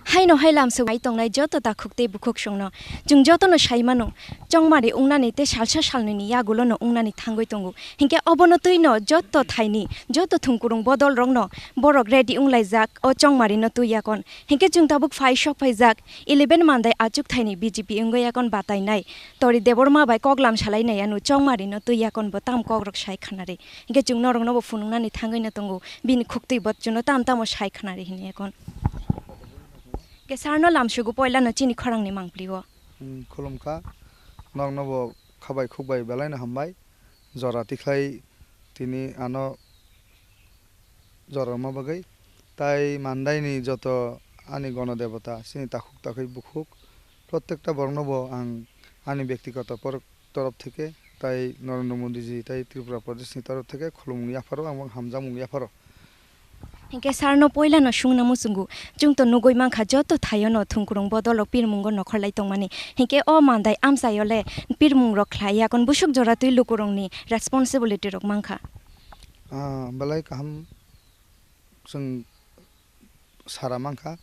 Haino hai lamsok bai tongnai joto takhuk tei bukhuk songno chwng jotono sai mano, chongmari wngnani tei salsa salnwini yagulono wngnani thangwi tongo. Hinkhe obono twino joto thaini, joto thwngkurung bodolrokno borok ready wnglaijak o chongmarino twi yakon. Hinkhe chwng tabuk phai sok phaijak eleven Mandai achuk thaini B J P wngwi yakon batainai Tori Debbarma bai koklam salai nai ano chongmarino twi yakon bo tam kokrok sai khanari. Hinkhe chwng norokno bo phunuknani thangwi no tongo. Bini khuktwi bo chwngno tam tamo sai khna ri hini ekon. Ke sarno lamsugo poilano chini khorangni mangpli o. Hmm, khulumkha. Norokno bo khabai khukbai belai no hambai. Jora tikhlai tini ano jora rwma bagwi. Tai Mandaini joto ani gono debota, chini takhuk takhai bukhuk. Prottekta borokno bo ang ani byaktigoto por-, torof theke tai Narendra Modi ji tai Tripura Pradesh ni torof theke khulumung yapharo, ang hamjakmung yapharo. Hinkhe sarno poilano sungna muchungo, chwngto nugwi mankha joto thaiono thwngkurung bodolrok pirmungo nokhorlai tongmani. Hinkhe o Mandai amchaio le pirmungrok khlai yakon busuk jora twi lukurokni responsibility rok mankha. Ah, belai kaham chwng sara mankha,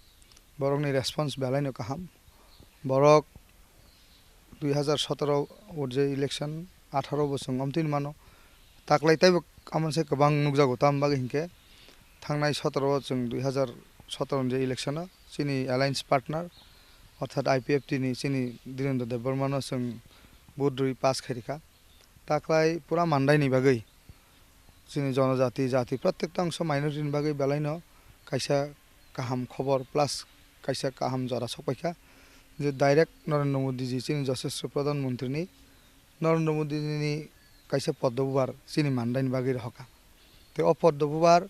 borokni response belai no kaham. Borok dui hazar sotoro o je election, atharo bo chwng omtwini mano. Taklai teibo amoni se kwbang nukjago, tamo bagwi hinkhe thangnai sotoro o chwng dui hazar sotoro ni je election o chini alliance partner orthat I P F T ni chini Dhirendra Debbarma no chwng vote rwi pass khairikha. Taklai pura Mandaini bagwi chini jonojati, jati, prottekta ongso minority ni bagwi belaino kaisa kaham khobor plus kaisa kaham jora sokpaikha je direct Narendra Modi ji, chini Yashasvi Pradhan Mantri ni, Narendra Modi ni kaisa Poddo Bubar chini Mandaini bagwi rohorkha. Tei o Poddo Bubar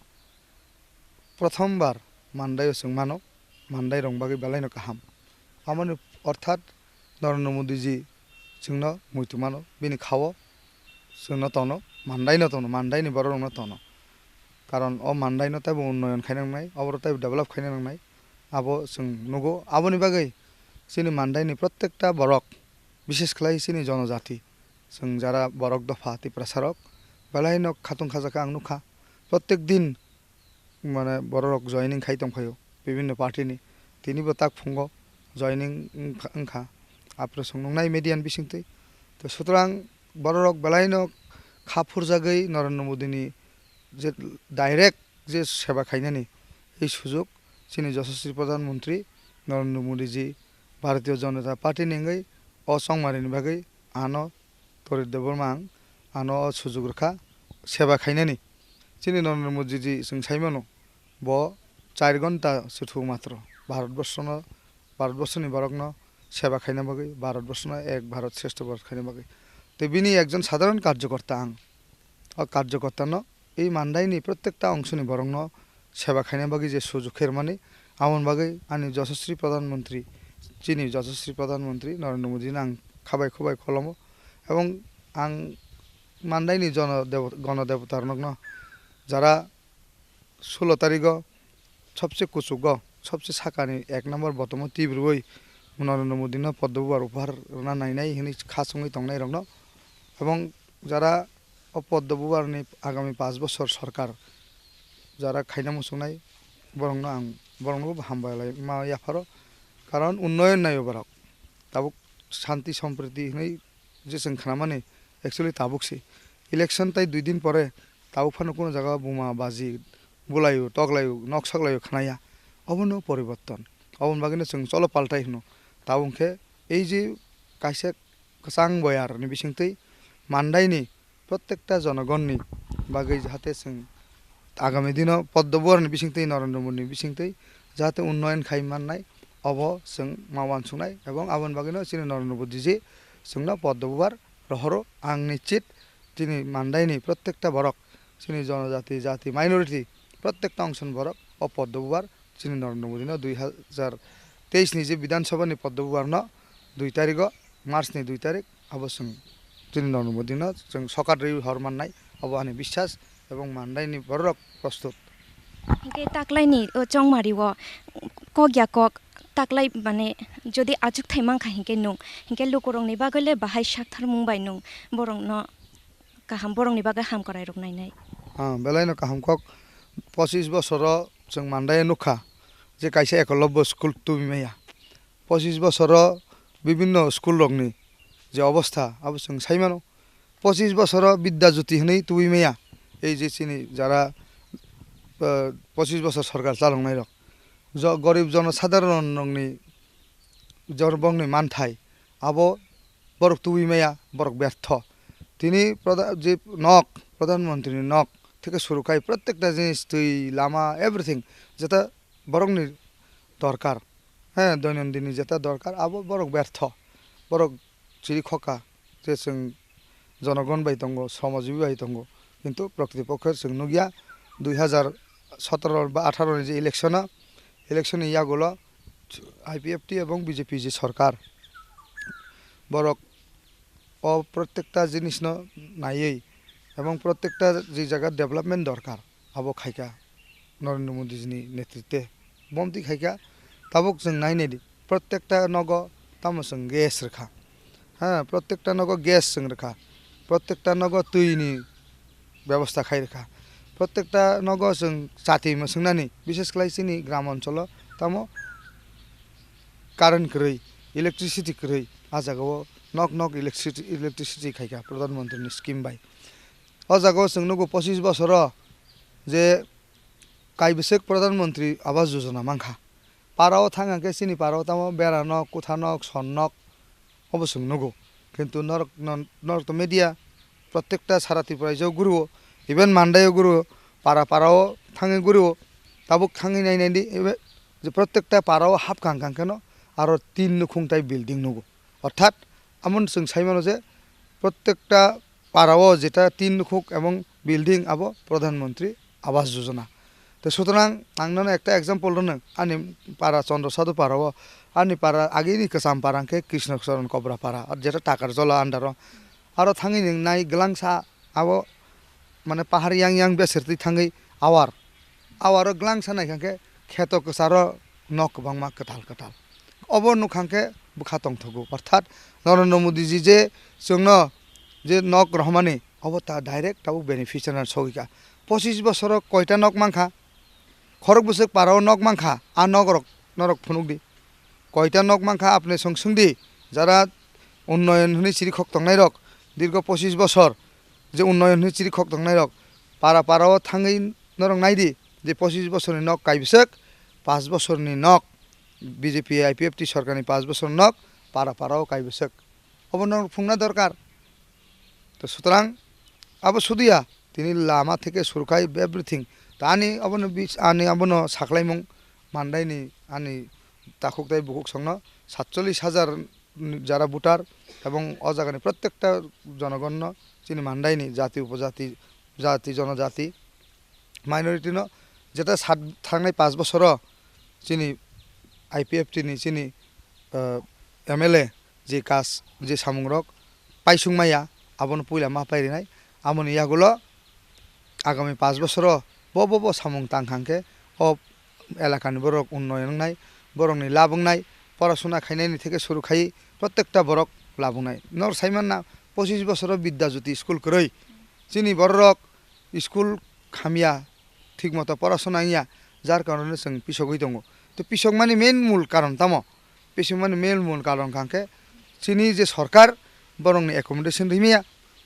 prothom bar Mandai o chwng mano, Mandai rok bagwi belai no kaham. Amoni orthat Narendra Modi ji chwngno muitu mano, bini khao chwngno tono, Mandai no tono, Mandai ni borok rok no tono. Karon o Mandai no teibo unnoyon khaina nangnai, oboro teibo develop khaina nangnai, abo chwng nugo. Aboni bagwi chini Mandai ni prottekta borok, bishesh khlai chini jonojati, chwng jara borok dopha Tiprasa rok belai no khatung khajak khe ang nukha. Prottek din mane bororok joining khai tongphaio bibinno party ni. Tini bo tak phungo joining wngkha, wngkha. Apre chwng nuknai media ni bisingtwi. To sutrang bororok belaino kha phurjagwi Narendra Modi ni je direct je seba khainani ei sujuk chini Yashasvi Pradhan Mantri Narendra Modi ji Bharatiya Janata Party ni wngwi o chongmari ni bagwi ano Tori Debbarma ang ano o sujuk rwkha seba khainani. Chini Narendra Modi ji chwng sai mano, bo char ghonta se thung matro Bharat borsono, Bharat borsoni borokno seba khaina bagwi, Bharat borsono ek Bharat Shreshtha Bharat khaina bagwi. Tei bini ekjon sadharon karjokorta ang. O karjokortano ei Mandaini prottekta ongsoni borokno seba khaina bagwi je sujuk khe rwmani, aboni bagwi ani Yashasvi Pradhan Mantri, chini Yashasvi Pradhan Mantri Narendra Modi no ang khabai khubai kholomo. Ebong ang Mandaini jono debo-, gono debota rokno jara sulo tarigo sobse kuchugo, sobse sakani ek number botomo twibrwi Narendra Modi no Poddo Bubar upahar rwna nainai hwnwi kha chongwi tongnai rokno. Ebong jara o Poddo Bubar ni agami panch bosor sorkar jara khaina muchungnai borokno ang borokno bo hambai lai ma yapharo, karon unnoyon naio borok. Tabuk shanti sompriti hinwi je chwng khnamani actually tabuk se. Election tai dui din pore tabuk phano kuno jaga buma baji bulaio, toklaio, nok soklaio khnaya. Obono poriborton. Oboni bagwino chwng cholo paltai hwno. Tabuk khe ei je kaisa kwchang boyarni bisingtwi mandaini prottekta jonogonni bagwi jahate chwng agami dino Poddo Buarni bisingtwi, Narendra Modi ni bisingtwi jahate unnoyon khai mannai, obo chwng ma uansuknai, ebong aboni bagwino chini Narendra Modi ji chwngno Poddo Buar rohoro. Ang nischit chini mandaini prottekta borok, chini jonojati, jati, minority, prottekta ongsoni borok o Poddo Buar chini Narendra Modi no dui hazar teis ni je Bidhan Sabha ni Poddo Buar no dui tarik o, March ni dui tarik, abo chwng chini Narendra Modi no chwng sokat rwi hor mannai, abo ani biswas, ebong mandaini borok prostut. Hinkhe taklaini o chongmari o kok ya kok taklai mane jodi achukthai mankha hinkhe nung, hinkhe lukurokni bagwi le bahai saktharmung bai nung borokno kaham, borokni bagwi hamkrai rok nainai. Ah, belaino kaham kok. Pochis bosoro chwng mandai nukha je kaisa ekolobbo school tubui maya. Pochis bosoro bibinno school rokni je obostha abo chwng sai mano. Pochis bosoro Bidya Jyoti hwnwi tubui maya. Ei je chini jara, ah, pochis bosor sorkar chaloknai rok, jo-, gorib jonosadharon rokni jorbongni manthai abo borok tubui maya, borok bertho. Tini pradha-, je nok, Pradhan Mantri ni nok theke suru khai prottekta jinis, twi, lama, everything jeta borokni dorkar, he, doinondini jeta dorkar, abo borok bertho, borok chiri khoka je chwng jonogon bai tongo, sromajibwi bai tongo, kintu prokriti pokhe chwng nukya dui hazar sotoro ba atharo ni je election o, election ni yagulo I P F T ebong B J P je sorkar, borok o prottekta jinisno naiwi ebong prottekta je jaga development dorkar, abo khaika Narendra Modi jini netritwe. Bomtwi khaika, tabuk chwng nainai di, prottekta nogo tamo chwng gas rwkha, ha, prottekta nogo gas chwng rwkha, prottekta nogo twini bebosta khai rwkha, prottekta nogo chwng chati mwswngnani, bishes khlai chini gram oncholo tamo current kwrwi, electricity kwrwi, a jagao nok nok electricity, electricity khaika Pradhan Mantri ni scheme bai. O jagao chwng nugo pochis bosoro je kaibwswk Pradhan Mantri Awas Yojana mankha. Parao thang hwnkhe chini parao tamo bera nok, kutha nok, son nok, obo chwng nugo. Kintu norok, no-, norok to media, prottekta sara Tripura o guru o, even Mandai o guru o, para para o thangwi guru o, tabuk thangwi nai nai di, ebe je prottekta para o hapkha hwnkha kheno aro tin nukhung tai building nugo. Orthat, amon chwng sai mano je prottekta para o jeta tin nukhuk ebong building abo Pradhan Mantri Awas Yojana. Te sutorang ang nono ekta example rwno, ani para Chandra Sadhu para o, ani para agini kwcham para hwnkhe Krishna Charan Kobra para, ar jeta Takarjala under o. Aro thangwi nwng nai gwlangsa abo mane pahar yang yang besertwi thangwi awar. Awaro gwlangsa naikha khe kheto kwcharo nok kwbangma kwtal kwtal. Obo nukha khe bwkha tongthogo. Orthat Narendra Modi ji je chwngno je nok rohormani, obo ta direct tabuk beneficiary sogwi kha. Pochis bosoro koita nok mankha, khorok bwswk para o nok mankha, a nok rok norok phunuk di. Koita nok mankha apni song swng di, jara unnoyon hwnwi chiri khok tongnai rok, dirgo pochis bosor je unnoyon hwnwi chiri khok tongnai rok, para para o thangwi norok nai di je pochis bosorni nok kaibwswk, paanch bosorni nok, B J P I P F T sorkarni paanch bosor nok para para o kaibwswk. Obo norok phungna dorkar. To sutorang abo sudu ya, tini lama theke suru khai everything. To ani abono bis-, ani abono saklaimung mandaini ani takhuk tai bukhuk songno satchollish hajar jara voter ebong o jagani prottekta jonogonno chini mandaini jati upojati, jati jonojati minority no jeta sat thangnai paanch bosoro chini I P F T ni chini, ah, M L A je kaj, je samungrok paisung maya, abono puila ma pairinai. Aboni yagulo agami paanch bosoro bo, bo, bo samung tang kha hwnkhe o elakani borok unnoyon wngnai, borokni lab wngnai, porasuna khainaini theke suru khai prottekta borok lab wngnai. Nor sai manna pochis bosoro Bidya Jyoti school kwrwi. Chini bororok school hamya, thik moto porasuna wngya, jar karone chwng pisogwi tongo. To pisokmani main mul karon tamo? Pisokmani main mul karon kha hwnkhe chini je sorkar, borokni accommodation rimaya,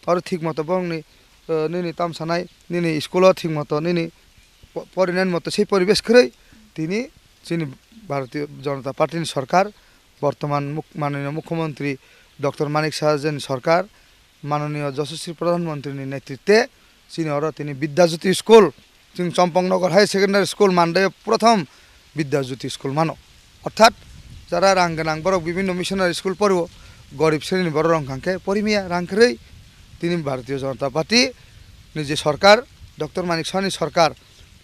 oro thik moto borokni, eh, nini tamsanai, nini school o thik moto nini po-, porinani moto sei poribesh kwrwi tini chini Bharatiya Janata Party ni sorkar, bortoman muk-, mananiya Mukhyamantri Doctor Manik Saha ni sorkar, mananiya Yashaswi Pradhan Mantri ni netritwe chini oro tini Vidya Jyoti school, chwng Champaknagar Higher Secondary School Mandai o prothom Vidya Jyoti school mano. Orthat jara rang gwnang borok bibinno missionary school poriwo, gorib sreni borok rok hwnkhe porimaya rang kwrwi. Tini Bharatiya Janata Party ni je sorkar, Doctor Manik Saha ni sorkar,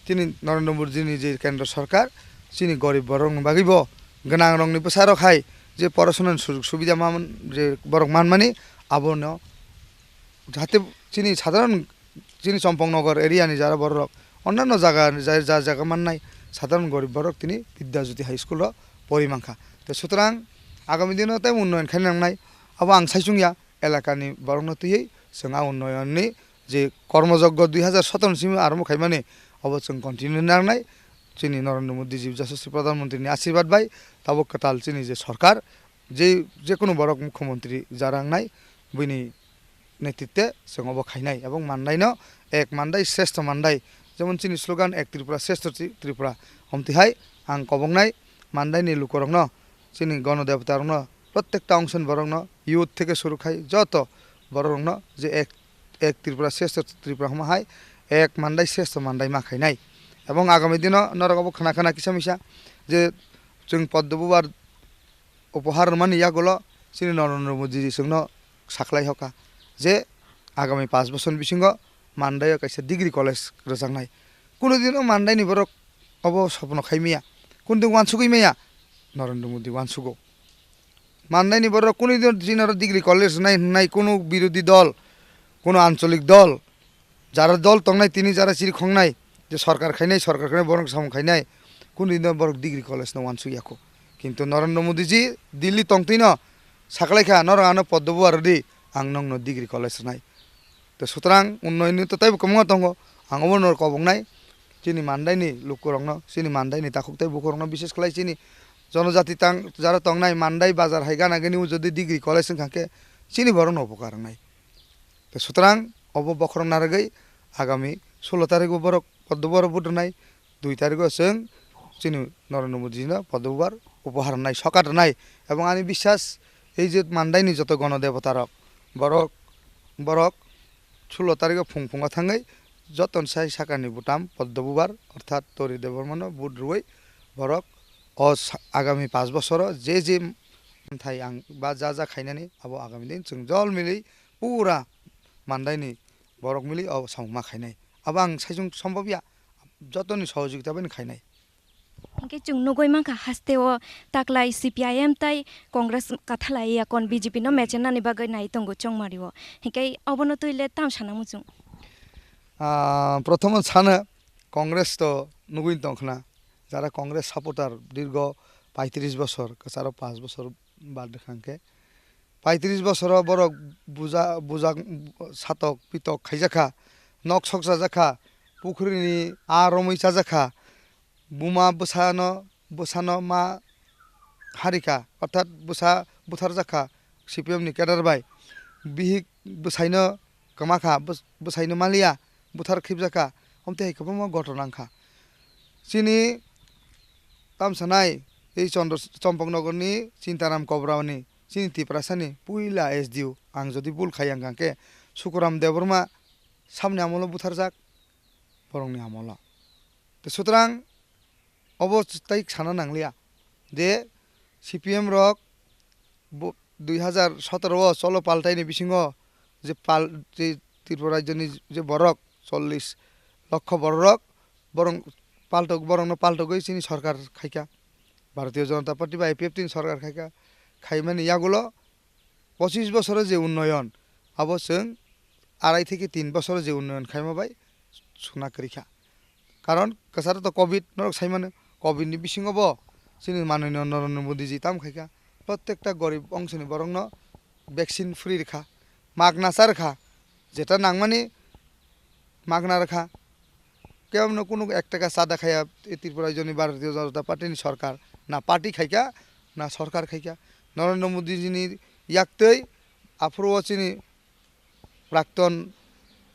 tini Narendra Modi ni je kendro sorkar, chini gorib borok rokni bagwi bo gwnang rokni bwsarok hai je porosonani sujog subida man, je borok manmani abono jahate chini sadharon chini Champaknagar area ni jara borok rok onnanno jaga ja, ja jaga mannai sadharon gorib borok tini Vidya Jyoti High School o pori mankha. Te sutrang agami dino tei unnoyon khaina nangnai, abo ang saichung ya, elakani borokno twiwi chwng a unnoyonni je kormojoggo dui hazar sotoro ni simi arombo khaimani, abo chwng continue nangnai. Chini Narendra Modi ji Yashaswi Pradhan Mantri ni asirwad bai tabuk kwtal chini je sorkar, je, jekunu borok mukhyamantri jara wngnai, buini netritwe chwng obo khainai, ebong Mandaino ek Mandai shreshtha Mandai, jemon chini slogan ek Tripura shreshtha Tri-, Tripura, omtwi hai ang koboknai Mandaini lukurokno, chini gono debota rokno, prottekta ongshon borokno, youth theke suru khai joto borok rokno je ek, ek Tripura shreshtha Tripura hwnma hai ek Mandai shreshtha Mandai ma khainai. Ebong agami dino norok obo khna khna kisa misa je chwng Padma Bupha upohar rwmani yagulo chini Narendra Modi ji chwngno sakhlai hoka je agami panch bosor bisingo Mandaio kaisa degree college rwjaknai. Kunu dino Mandaini borok obo sopno khai maya, kunu din wansugwi maya, Narendra Modi wansugo. Mandaini borok kunu din chini oro degree college rwnai hwnwi kunu birodhi dol, kunu ancholik dol, jara dol tongnai, tini jara chiri khongnai, je sorkar khainai, sorkar khainai, borok samung khainai, kunu dino borok degree college no wansuk ya kho. Kintu Narendra Modi ji Delhi tongtwino saklaikha, "Norok ano Padma Bupha rwdi, ang nokno degree college rwnai." To sutrang unnoyonni to teibo kwbangma tongo, ang obo norok koboknai, chini Mandaini lukurokno, chini Mandaini takhuk tei bukurokno, bises khlai chini jonojati tang, jara tongnai Mandai bazar hai gana gini o jodi degree college wngkha khe chini borokno upokar wngnai. Te sutrang obo bokhorok narwgwi agami sulo tarikgo borok Padma Bupha rok budrwnai, dui tarikgo chwng chini Narendra Modi no Padma Bupha upohar rwnai, sokat rwnai. Ebong ani biswas ei je Mandaini joto gono debota rok borok, borok sulo tarikgo phung phungo thangwi joton sai sakani butam Padma Bupha orthat Tori Debbarma no vote rwui borok o sa-, agami panch bosoro je je manthai ang ba ja ja khainani abo agami din chwng jol mili pura Mandaini borok mili o samung ma khainai. Abo ang saichung sombobya jotoni sohojogita bai khainai. Hinkhe chwng nugui mankha haste o taklai C P I M tai Congress kathalai yakon B J P no mechenani bagwi nai tongo chongmari o. Hinkhe obono twi le tam sana muchung? Ah, prothomo sana Congress to nugui tongkhna. Jara Congress supporter dirgo paitris bosor, kwcharo panch bosor bad kha hinkhe. Paitris bosoro borok buja, buja satok pitok khaijakha, nok sok chajakha, pukhrini aa romwi chajakha, buma bwsano, bwsano ma harikha, orthat bwsa butharjakha C P M ni cadre bai, bihik bwsaino kwmakha, bwsaino maliya, buthar khibjakha, omtwi hai kwbangma ghotona wngkha. Chini tamsanai ei Chandra, Champaknagarni Chintaram Kobrani, chini Tiprasani puila S D O, ang jodi bul khaiya wngkha khe Sukuram Debbarma samni amolo butharjak, borokni amolo. Tei sutrang obo tei sana nangliya je C P M rok bo dui hazar sotoro o cholo paltaini bisingo je pal-, je Tripura rajyoni je borok chollish lokho borok, borok paltok, borokno paltogwi chini sorkar khaikha, Bharatiya Janata Party bai I P F T ni sorkar khaikha, khaimani yagulo pochis bosoro je unnoyon, abo chwng arai theke tin bosoro je unnoyon khaima bai suna kwrwi kha. Karon kwcharo to covid norok sai mano, covid ni bisingo bo chini mananiya Narendra Modi ji tam khaikha, prottekta gorib ongsoni borokno vaccine free rwkha, magna cha rwkha, jeta nangmani magna rwkha. Kebono kunu ek taka chada khaya, e Tripura rajyoni Bharatiya Janata Party ni sorkar, na party khaikha, na sorkar khaikha. Narendra Modi ji ni Yaktwi aphuru o chini prakton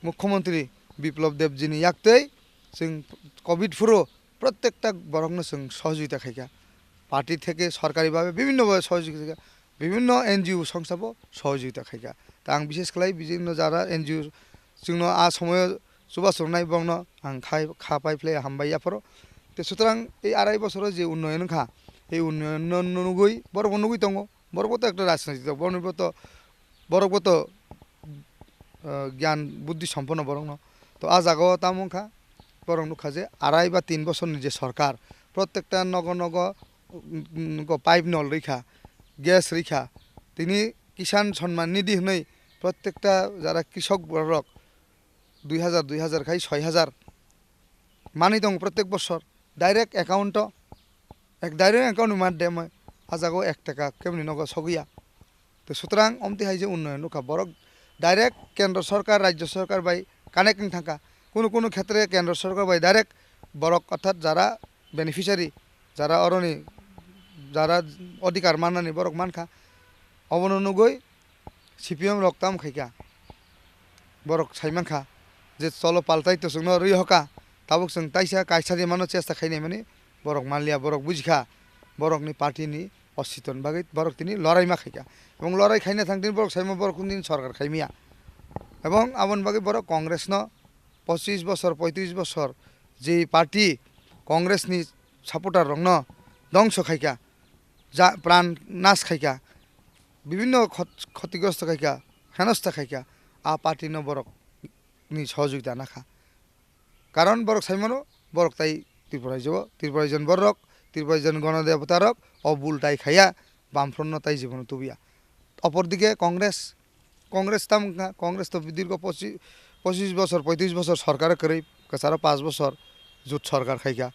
mukhyamantri Biplab Debjini yaktwi chwng covid phuru prottekta borokno chwng sohojogita khaikha. Party theke sorkari bhabe bibhinno bhabe sohojogita khaikha, bibhinno N G O songsa bo sohojogita khaikha. Ta ang bishesh khlai bibhinno jara N G O chwngno a somoyo chubachu rwnai borokno ang khai, kha pai phlai hambai yaphoro. Te sutrang ei arai bosoro je unnoyon wngkha, ei unnoyon no nugwi borokbo nugwi tongo. Borokbo to ekta rajnitik dol, borokbo to, borokbo to, ah, gyan buddhi somponno borokno. To a jagao tamo wngkha, borok nukha je arai ba tin bosorni je sorkar, prottekta nogo nogo, mm, mm, go pipe nol rikha, gas rikha, tini Kisan Samman Nidhi hwnwi prottekta jara krishok borok dui hajar, dui hajar khai soi hajar manwi tongo prottek bosor direct account o, ek direct account ni madhyome a jaga o ek taka keboni nogo sogwi ya. To sutrang omtwi hai je unnoyon nukha borok direct kendro sorkar, rajyo sorkar bai connect wng thangkha. Kunu kunu khetre kendro sorkar bai direct borok orthat jara beneficiary, jara oroni jara odhikar mannani borok mankha. Obono nugwi C P M rok tamo khaikha, borok saimankha je cholo paltai to chwngno rwi hoka, tabuk chwng taisa kaisa de mano chesta khainai mani borok manliya, borok bujikha borokni party ni ositoni bagwi borok tini lorai ma khaikha. Ebong lorai khaina thang tini borok saima borok tini sorkar khaimiya. Ebong aboni bagwi borok Congress no pochis bosor, poitris bosor je party Congress ni supporter rokno dongso khaikha, ja pran nas khaikha, bibhinno khot-, khotigrosto khaikha, henosta khaikha, a party no borok ni sohojogita nakha. Karon borok saimano, borok tai Tripura rajyo, Tripura rajyo ni borok, Tripura rajyo ni gono debota rok o bul tai khaya, Bamfront no tai jibono tubuya. Opor dike Congress, Congress tam wngkha, Congress to dirgo pochi-, pochis bosor, poitris bosor sorkar kwrwi, kwcharo panch bosor jut sorkar khaikha.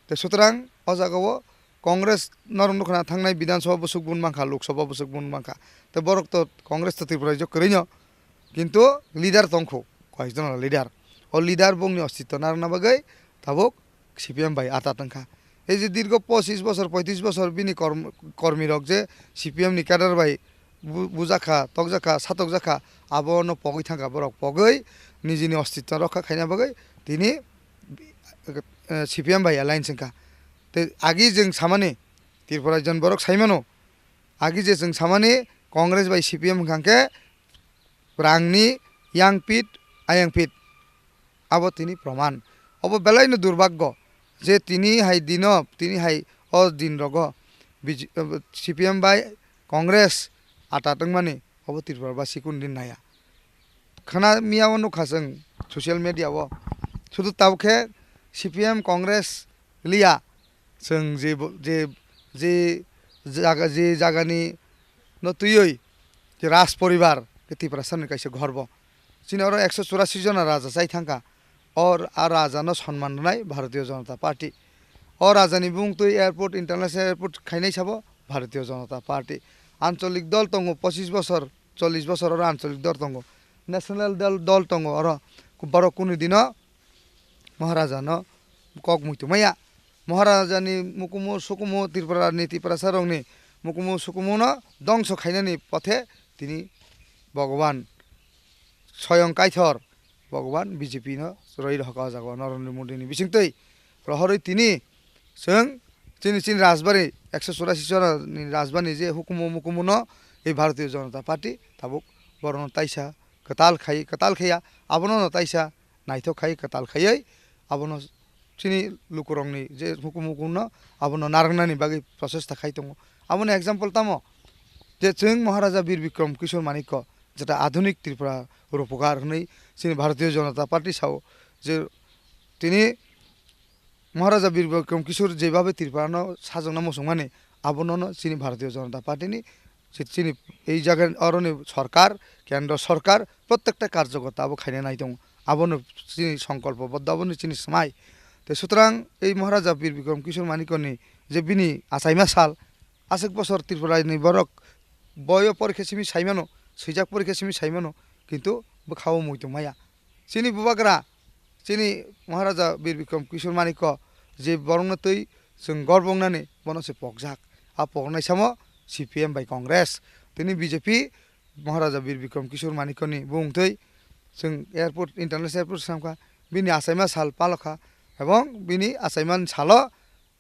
Te sutrang o jaga o Congress norok nukha na thangnai Bidhan Sabha bwswk bun mankha, Lok Sabha bwswk bun mankha. Te borok to Congress to Tripura rajyo kwrwino, kintu leader tongkhu, koyekjon leader. O leader bongni ostitto narwkna bagwi tabuk C P M bai ata tongkha. Ei je dirgo pochis bosor, poitris bosor bini korm-, kormi rok je C P M ni cadre bai bu-, bujakha, tokjakha, satokjakha, abono pogwi thangkha borok. Pogwi nijini ostitto rokha khaina bagwi tini, eh, C P M bai alliance wngkha. Tei agi jwng samani Tripura rajyo ni borok saimano, agi je chwng samani Congress bai C P M wngkha khe rangni yang pit, ayang pit. Abo tini proman. Obo belaino durbaggo je tini hai dino, tini hai o din rogo B J, C P M bai Congress ata tongmani obo Tripura basi kun din naya. Khana miya o nukha chwng social media o. Sudu tabuk khe C P M Congress liya chwng je bo-, je, je jaga, je jagani no twiwi je Raj poribar khe Tiprasa ni kaisa ghor bo. Chini oro ekso churasi jona raja chai thangkha. O r-, a raja no sonman rwnai Bharatiya Janata Party. O raja ni bung twi airport, international airport khainai sabo Bharatiya Janata Party. Ancholik dol tongo, pochis bosor, chollish bosor oro ancholik dol tongo. National dol, dol tongo oro. Borok kunu dino Maharaja no kok muitu maya. Maharaja ni mukumu sukumu Tripura ni Tiprasa rok ni mukumu sukumu no dongso khainani pothe tini Bhagwan Soyong Kaithor Bhagwan B J P no roi rohorkha o jaga o Narendra Modi ni bisingtwi. Rohorwi tini chwng chini, chini rajbari ekso churasi chora ni rajbari je hukumu mukumu no ei Bharatiya Janata Party tabuk borok no taisa kwtal khai, kwtal khaiya abono no taisa naithok khai kwtal khaiwi abono chini lukurokni je hukumu hukumno abono narwknani bagwi prochesta khai tongo. Aboni example tamo je chwng Maharaja Bir Bikram Kishore Manikya jeta adhunik Tripura Rupokar hwnwi chini Bharatiya Janata Party sao je tini Maharaja Bir Bikram Kishore jebhabe Tripurano sajwkna muchungmani abono no chini Bharatiya Janata Party ni je chini ei jaga oroni sorkar, kendro sorkar, prottekta karjokota abo khaina nai tongo. Abono chini songkolpo boddo, abono chini swmai. Tei sutrang ei Maharaja Bir Bikram Kishore Manikyani je bini achaima sal, aswk bosor Tripura ni borok boyo porikha simi saimano, swijak porikha simi saimano, kintu bwkhao muitu maya. Chini bubagra, chini Maharaja Bir Bikram Kishore Manikya je borokno twi chwng gorbo wngnani, bono se pokjak. A poknai samo C P M bai Congress. Tini B J P Maharaja Bir Bikram Kishore Manikya ni bumung twi chwng airport, international airport samkha, bini achaima sal palokha, ebong bini achaima salo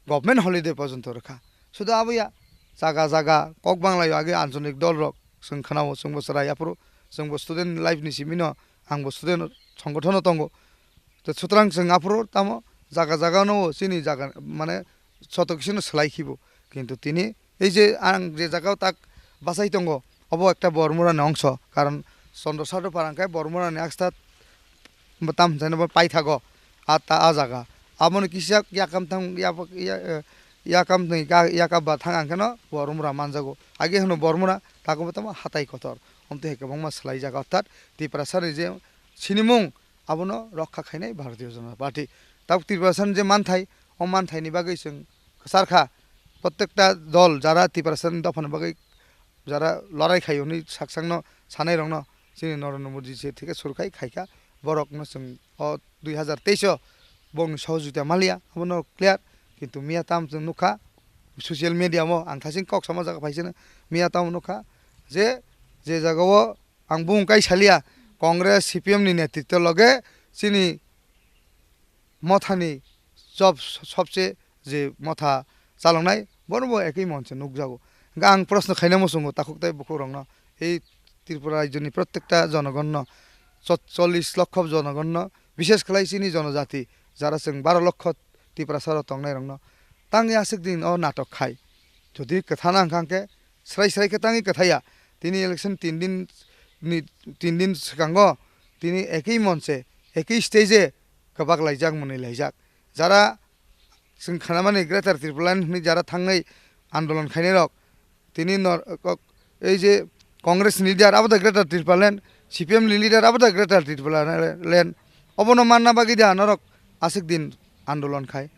government holiday porjonto rwkha. Sudu aboya jaga jaga kok banglaio age ancholik dol rok chwng khwnao, chwngbo chwrai aphuru, chwngbo student life ni simino, angbo student songothono tongo. To sutrang chwng aphuru tamo jaga jaga no chini jaga mane soto kisino swlai khibo. Kintu tini ei je ang je jaga o tak bachai tongo, obo ekta Bormura ni ongso, karon Chandra Sadhu Parang khe Bormura ni aksta tam jani bo paithago a ta a jaga. Aboni kisa yakam thang yak yakam ni yakab ba thang ang kheno Bormura manjago. Age hwno Bormura, tago bo tamo hatai kotor. Omtwi hai kwbangma swlai jaga, orthat Tiprasa ni je sinimung abono rokha khainai Bharatiya Janata Party. Tabuk Tiprasa ni je manthai, o manthai ni bagwi chwng kwchar kha. Prottekta dol jara Tiprasa ni dopha ni bagwi jara lorai khai hwnwi saksakno sanai rokno chini Narendra Modi je thike sur khai khaikha, borokno chwng o dui hazar teis o bongni sohojogita manliya, abono clear. Kintu miya tam chwng nukha social media o, ang thasing kok sama jaga phaisano, miya tam nukha je, je jaga o ang bung kai saliya, Congress C P M ni netritto loge chini mothani job sobse je motha chaloknai, bono bo ekoi monche nukjago. Hingke ang proshno khaina muchungo takhuk tei bukhuk rokno, ei Tripura rajyoni prottekta jonogonno, cho-, chollish lokho jonogonno, bishesh khlai chini jonojati, jara chwng baro lokho Tiprasa rok tongnai rokno, tangwi aswk din o natok khai. Jodi kwthana hwnkha hwnkhe, srai srai khe tangwi kwthaiya. Tini election tin din ni, tin din swkango tini ekoi monche, ekoi stage e kwbak laijak, mwnwi laijak. Jara chwng khnamani Greater Tipraland hwnwi jara thangnai andolon khainai rok, tini nor-, kok-, ei je Congress ni leader abo da Greater Tipraland, C P M ni leader abo da Greater Tipraland, obono manna bagwi da norok aswk din andolon khai.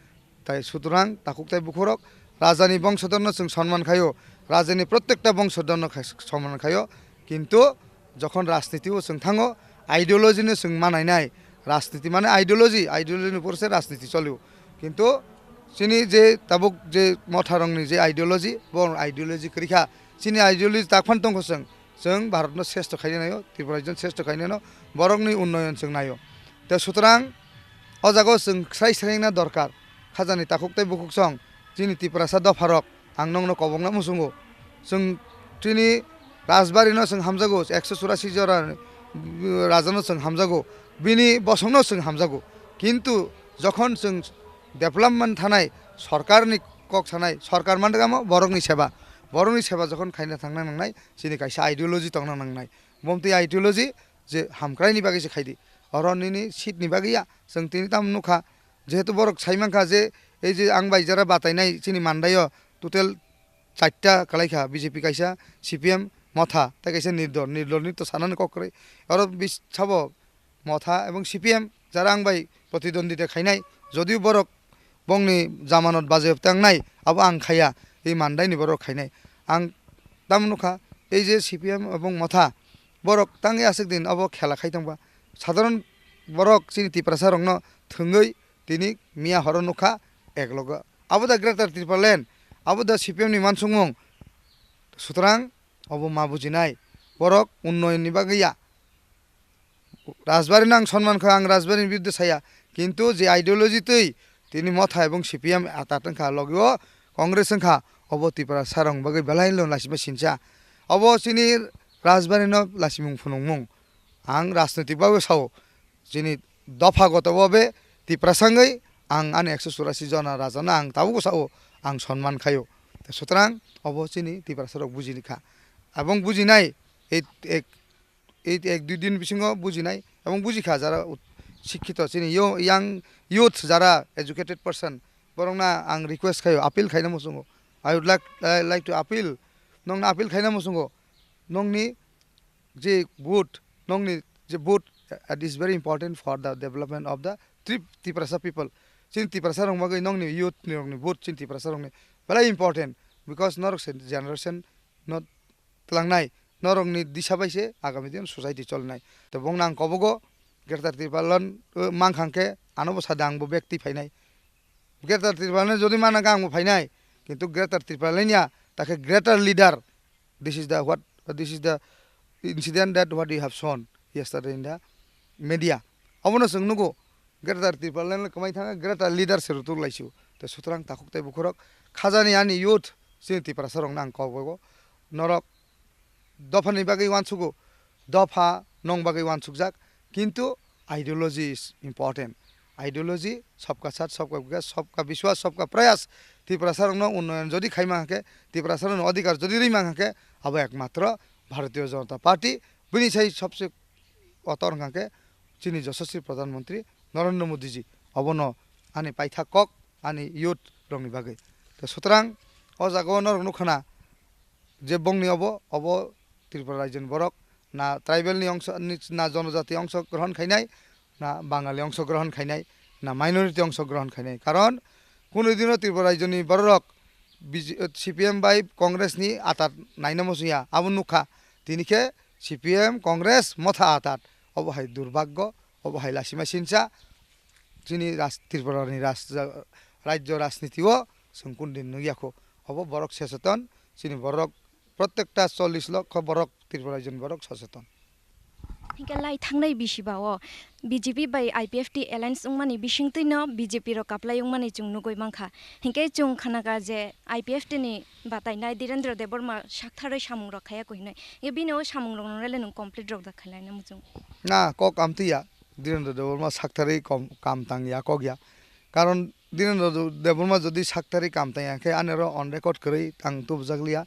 Tai sutrang takhuk tei bukhurok, rajani bongsodorno chwng sonman khaio, rajani prottekta bongsodorno khai-, sonman khaio, kintu jokhon rajniti o chwng thango, ideology no chwng manainai, rajniti mane ideology, ideology ni pore se rajniti cholio, kintu chini je tabuk je motharokni je ideology, bo ideology kwrwi kha, chini ideology tak phan tongkho chwng, chwng Bharatno sreshto khaina naio, Tripura rajyano sreshto khaina no, borokni unnoyon chwng naio. Tei sutrang o jaga o chwng sai sraina dorkar. Khajani takhuk tei bukhuk song, chini Tiprasa dopharok, ang nokno kobokna muchungo. Chwng chini Rajbari no chwng hamjago, ekso churasi jora, uh, raja no chwng hamjago. Bini bosong no chwng hamjago. Kintu jokhon chwng development thanai, sorkar ni kok sanai, sorkar mantamo borokni seba. Borokni seba jokhon khaina thangna nangnai, chini kaisa ideology tongna nangnai. Bomtwi ideology je hamkraini bagwi se khaidi. Oro nini seat ni bagwi ya, chwng tini tamo nukha. Jehetu borok sai mankha je ei je ang bai jara batainai chini Mandai o total charta kwlaikha, B J P kaisa, C P M motha, tei kaisa Nirdol. Nirdol ni to sanani kok kwrwi. Oro bis-, sabo motha ebong C P M jara ang bai protidwondita khainai, jodio borok bongni jamanot bajayok tangnai, abo ang khaiya, ei Mandai ni borok khainai. Ang tamo nukha, ei je C P M ebong motha, borok tangwi aswk din abo khela khai tongba. Sadharon borok chini Tiprasa rokno thwngwi tini miya horo nukha eklogo. Abo da Greater Tipraland, abo da C P M ni mansukmung. Sutrang obo ma bujinai, borok unnoyon ni bagwi ya. Rajbari no ang sonman kha, ang Rajbari ni biruddhe saya, kintu je ideology twi tini motha ebong C P M atat wngkha, logi o Congress wngkha, obo Tiprasa rok bagwi belai no laisima sincha. Obo chini Rajbari no laisimung phunukmung. Ang rajnoitik bagwi sao, chini dopha goto bo be Tiprasa wngwi ang ani ekso churasi jona raja no ang tabuk sao, ang sonman khaio. Sutrang obo chini Tiprasa rok bujini kha. Ebong bujinai, ei ek, ei ek dui din bisingo bujinai, ebong bujikha jara ut-, sikkito chini yo-, young youth jara educated person, borokno ang request khaio, appeal khaina muchungo. I would like, I like to appeal, nokno appeal khaina muchungo, nokni je vote, nokni je vote, uh, it is very important for the development of the Trip-, Tiprasa people. Chini Tiprasa rok bagwi nokni youth ni rokni vote chini Tiprasa rokni belai important, because norok se generation no tlangnai, norokni disa bai se agami din society cholnai. To bongno ang kobogo Greater Tipraland, uh, mankha hwnkhe ano bo sada ang bo bek twi phainai. Greater Tipraland jodi mana ang bo phainai, kintu Greater Tipraland ya, takhe greater leader, this is the what But this is the incident that what you have shown yesterday in the media. Abono chwng nugo, Greater Tipraland le kwmai thangkha, greater leader se Rutuk Laisu. Tei sutrang takhuk tei bukhurok khajani ani youth chini Tiprasa rokno ang kok bago. Norok dophani bagwi uansugo, dopha nong bagwi uansukjak, kintu ideology is important. Ideology, sabka saath, sabka vikas, sabka biswas, sabka prayas. Tiprasa rokno unnoyon jodi khaima hake, Tiprasa rokno adhikar jodi rima hake, abo ekmatro Bharatiya Janata Party, bini sai sabse kotor hwnkha khe chini Yashaswi Pradhan Mantri Narendra Modi ji. Obono ani paithak kok, ani youth rokni bagwi. To sutrang o jaga o norok nukha na je bongni obo, obo Tripura rajyoni borok na tribal ni ongso, ni, na jonojati ongso grohon khainai, na Bangali ongso grohon khainai, na minority ongso grohon khainai. Karon kunu dino Tripura rajyoni bororok B J, C P M bai Congress ni atat naina muchungya, abo nukha. Tini khe C P M, Congress, motha atat. Obo hai durbaggo, obo hai lasima sinsa. Chini ras-, Tripura ni ras-, rajyo rajniti o chwng kun din nukya kho. Obo borok secheton, chini borok protekta chollish lokho borok Tripura rajyoni borok secheton. Hinkhe lai thangnai bisi ba o B J P bai I P F T alliance wngmani bisingtwino B J P rok kaplai wngmani chwng nugwi mankha. Hinkhe chwng khanakha je I P F T ni batainai Dhirendra Debbarma saktharwi samungrok khaiya kho hinwi. Hinkhe bini o samungrokno rele nwng complete rok da khlaina muchung. Na, kok amtwi ya. Dhirendra Debbarma saktharwi kom-, kam tang ya, kok ya. Karon Dhirendra Debbarma jodi saktharwi kam tang ya khe ani oro on record kwrwi ang tubujak liya.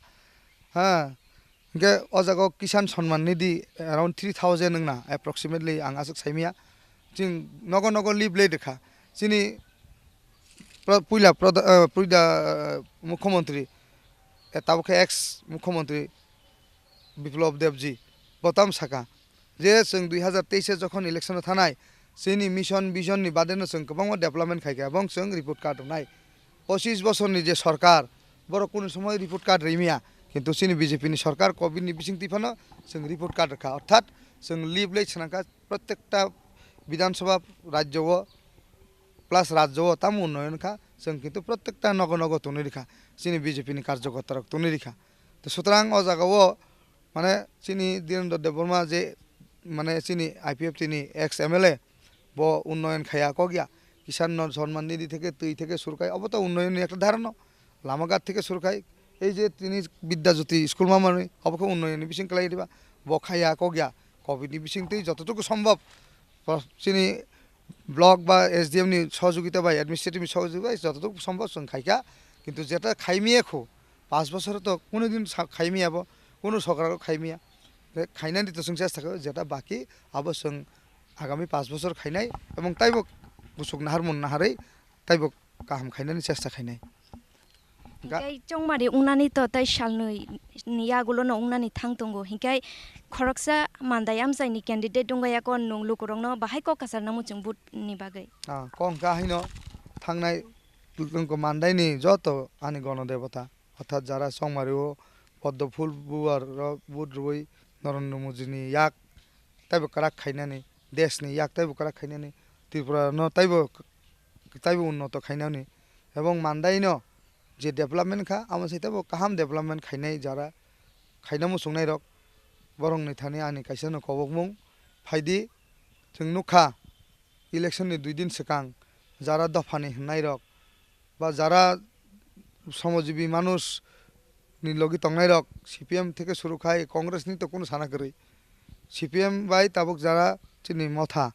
Ha. Hinkhe o jaga o Kisan Samman Nidhi around three thousand wngna approximately, ang aswk saimaya. Chwng nogo nogo leaflet rwkha. Chini pro-, puila proda-, eh, puila, eh, mukhyamantri, eh, tabuk khe ex mukhyamantri Biplab Debji bo tamo saka je chwng dui hazar teis o jokhon election o thanai, chini mission vision ni bade no chwng kwbangma development khaikha, ebong chwng report card rwnai. Pochis bosorni je sorkar, borok kunu somoi report card rwimya, kintu chini B J P ni sorkar covid ni bisingtwi phano chwng report card rwkha, orthat chwng leaflet swnamkha, protekta Bidhan Sabha rajyo o plus rajyo o tamo unnoyon kha, chwng kintu protekta nogo nogo tonwi rwkha, chini B J P ni karjokorta rok tonwi rwkha. To sutrang o jaga o mane chini Dhirendra Debbarma je mane chini I P F T ni ex M L A, bo unnoyon khaiya kok ya, Kisan no Samman Nidhi theke twi theke suru khai, obo to unnoyon ni ekta dharano, lama ghat theke suru khai, ei je tini Vidya Jyoti school ma manwi, obo khe unnoyon ni bising kwlai diba, bo khaiya kok ya, covid ni bising twi jototuku sombhob, bo chini block ba S D M ni sohojogita bai, administrative ni sohojogita bai jototuku sombhob chwng khaikha, kintu jeta khaimiya kho, panch bochor to kunu din sa-, khaimiya bo, kunu sorkar o khaimiya, khainani to chwng chesta khaio, jeta baki abo chwng agami panch bochor khainai, ebong taibo kuchuk nahar mun naharwi taibo kaham khainani chesta khainai. Ga- Hinkhe chongmari wngnani to tei salnwi ni yagulo no wngnani thang tongo, hinkhe khoroksa Mandai amchaini candidate wngya kho, nwng lukurokno bahai kok kwcharna muchung vote ni bagwi? Ah, kok hwnkha haino thangnai nwng kho Mandaini joto ani gono debota, orthat jara chongmari o poddo phul buar rok vote rwui Narendra Modi ni yak taibo kwrak khainani, desh ni yak taibo kwrak khainani, Tripura no taibo, taibo unnoto khainani, ebong Mandai no je development kha, amo se taibo kaham development khainai jara, khaina muchungnai rok, borok ni thani ani kaisa no kobokmung phaidi, chwng nukha election ni dui din swkang jara dophani hwnnairok ba jara samajibi manush ni logi tongnairok C P M theke suru khai Congress ni to kunu sana kwrwi. C P M bai tabuk jara chini motha,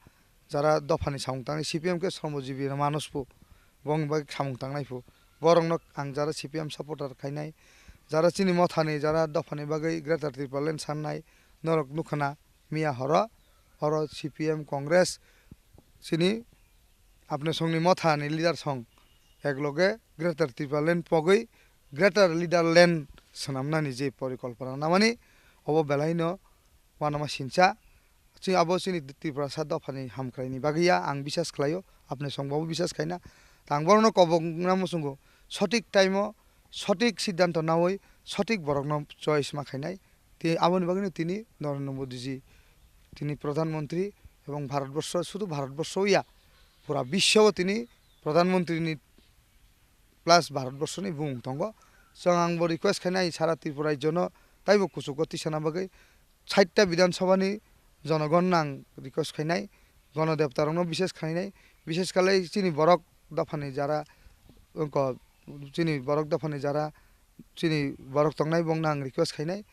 jara dophani samung tangnai, C P M khe samajibi manush phu, bongni bagwi samung tangnai phu, borokno ang jara C P M supporter khainai, jara chini mothani, jara dophani bagwi Greater Tipraland sannai norok nukha na. Miya horo, oro C P M, Congress, chini Apne Songni motha ni leader song, ek loge Greater Tipraland pogwi Greater Leaderland swnamnani je porikolpona namani, obo belaino uanama sincha. Chini abo chini Tiprasa dophani hamkraini bagwi ya, ang bisas khlaio, Apne Song bo bisas khaina. Tang borokno kobokna muchungo, sothik time o, sothik siddhanto naui, sothik borokno choice ma khainai. Tei aboni bagwino tini Narendra Modi ji, tini Pradhan Mantri ebong Bharat Borsho, sudu Bharat Borsho ya, pura biswo tini Pradhan Mantri ni plus Bharat Borsho ni bumung tongo. Chwng ang bo request khainai sara Tripura rajyo no taibo kuchugo tisana bagwi sait ta Bidhan Sabhani jonogon ang request khainai, Ganadevtarokno bishes khainai, bishes khalai chini borok dophani jara, wngkha chini borok dophani jara, chini borok tongnai bongno ang request khainai,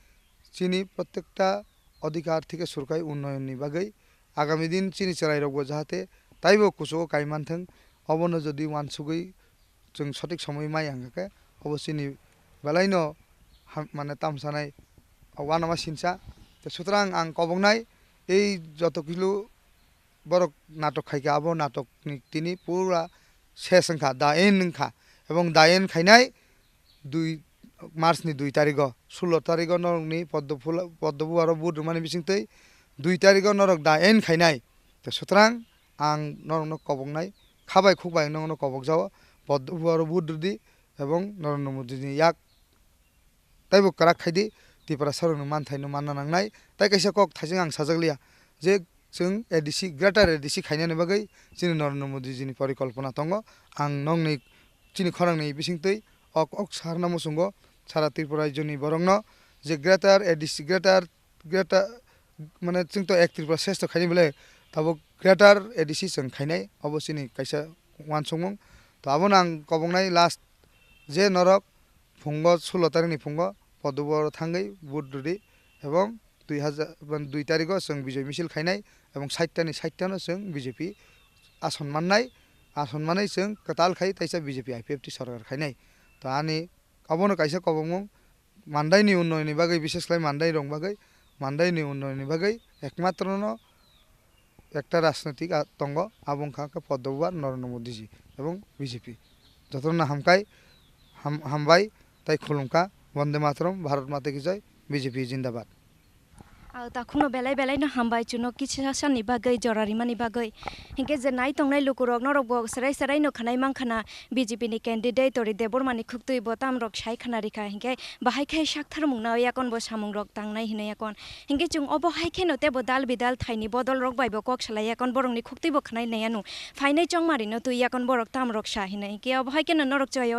chini prottekta adhikar theke surkai unnayonni bagwi agami din chini chwrairokbo jahate taibo kuchugo kai manthwng, obono jodi uansugwi chwng sothik somoi mai ang khe obo chini belaino ham-, mane tamsanai uanama sinsa. Tei sutrang ang koboknai ei joto kilo borok natok khaikha, abo natokni tini pura ses wngkha, da end wngkha, ebong da end khainai dui March ni dui tarigo, sulo tarigo norokni Poddo phula, Poddo buaro vote rwmani bisingtwi dui tarigo norok da end khainai. Tei sutrang ang norokno koboknai, khabai khukbai norokno kobokjao, Poddo buaro vote rwdi ebong Narendra Modi ni yak taibo kwrak khaidi, Tiprasa rokni manthaino manna nangnai. Tai kaisa kok thaising ang sajak liya je chwng A D C, Greater A D C khainani bagwi chini Narendra Modi ji ni porikolpona tongo. Ang nokni chini khorangni bisingtwi ok ok sarna muchungo sara Tripura rajyoni borokno je Greater A D C, Greater, Greater, mane chwng to ek Tripura shrestho khaini bole tabuk Greater A D C chwng khainai, obo chini kaisa uansukmung. To abono ang koboknai last je norok phungo sulo tarikni phungo Poddo buaro thangwi vote rwdi ebong dui hajar, dui tarigo chwng bijoy misil khainai ebong sait tani sait tano chwng B J P ason mannai, ason manwi chwng kwtal khai taisa B J P I P F T sorkar khainai. To ani obono kaisa kobokmung, Mandaini unnayonni bagwi, bishes khlai Mandairok bagwi, Mandaini unnayonni bagwi ekmatro no ekta rajnoitik a-, tongo, abo wngkha khe Poddo buar Narendra Modi ji ebong B J P. Jotono hamkai, ham-, hambai tei khulumkha. Bonde Mataram, Bharat Mata Ki Jai, B J P Jindabad. Aw, takhukno belai belai no hambai, chwngno kisa sani bagwi, jora rimani bagwi. Hinkhe je nai tongnai lukurok, norok bo serai serai no khwnai mankha na, B J P ni candidate Tori Debbarma ni khuktwi bo tamrok sai khna rikha, hinkhe bahai khe saktharmung no yakon bo samung rok tangnai hinwi yakon. Hinkhe chwng obo hai kheno teibo dal bidal thaini bodol rok bai bo kok salai yakon, borok ni khuktwi bo khwnai nai ano. Phainai chongmari no twi yakon borok tamrok sa hinwi. Hinkhe obo hai kheno norok chwrai o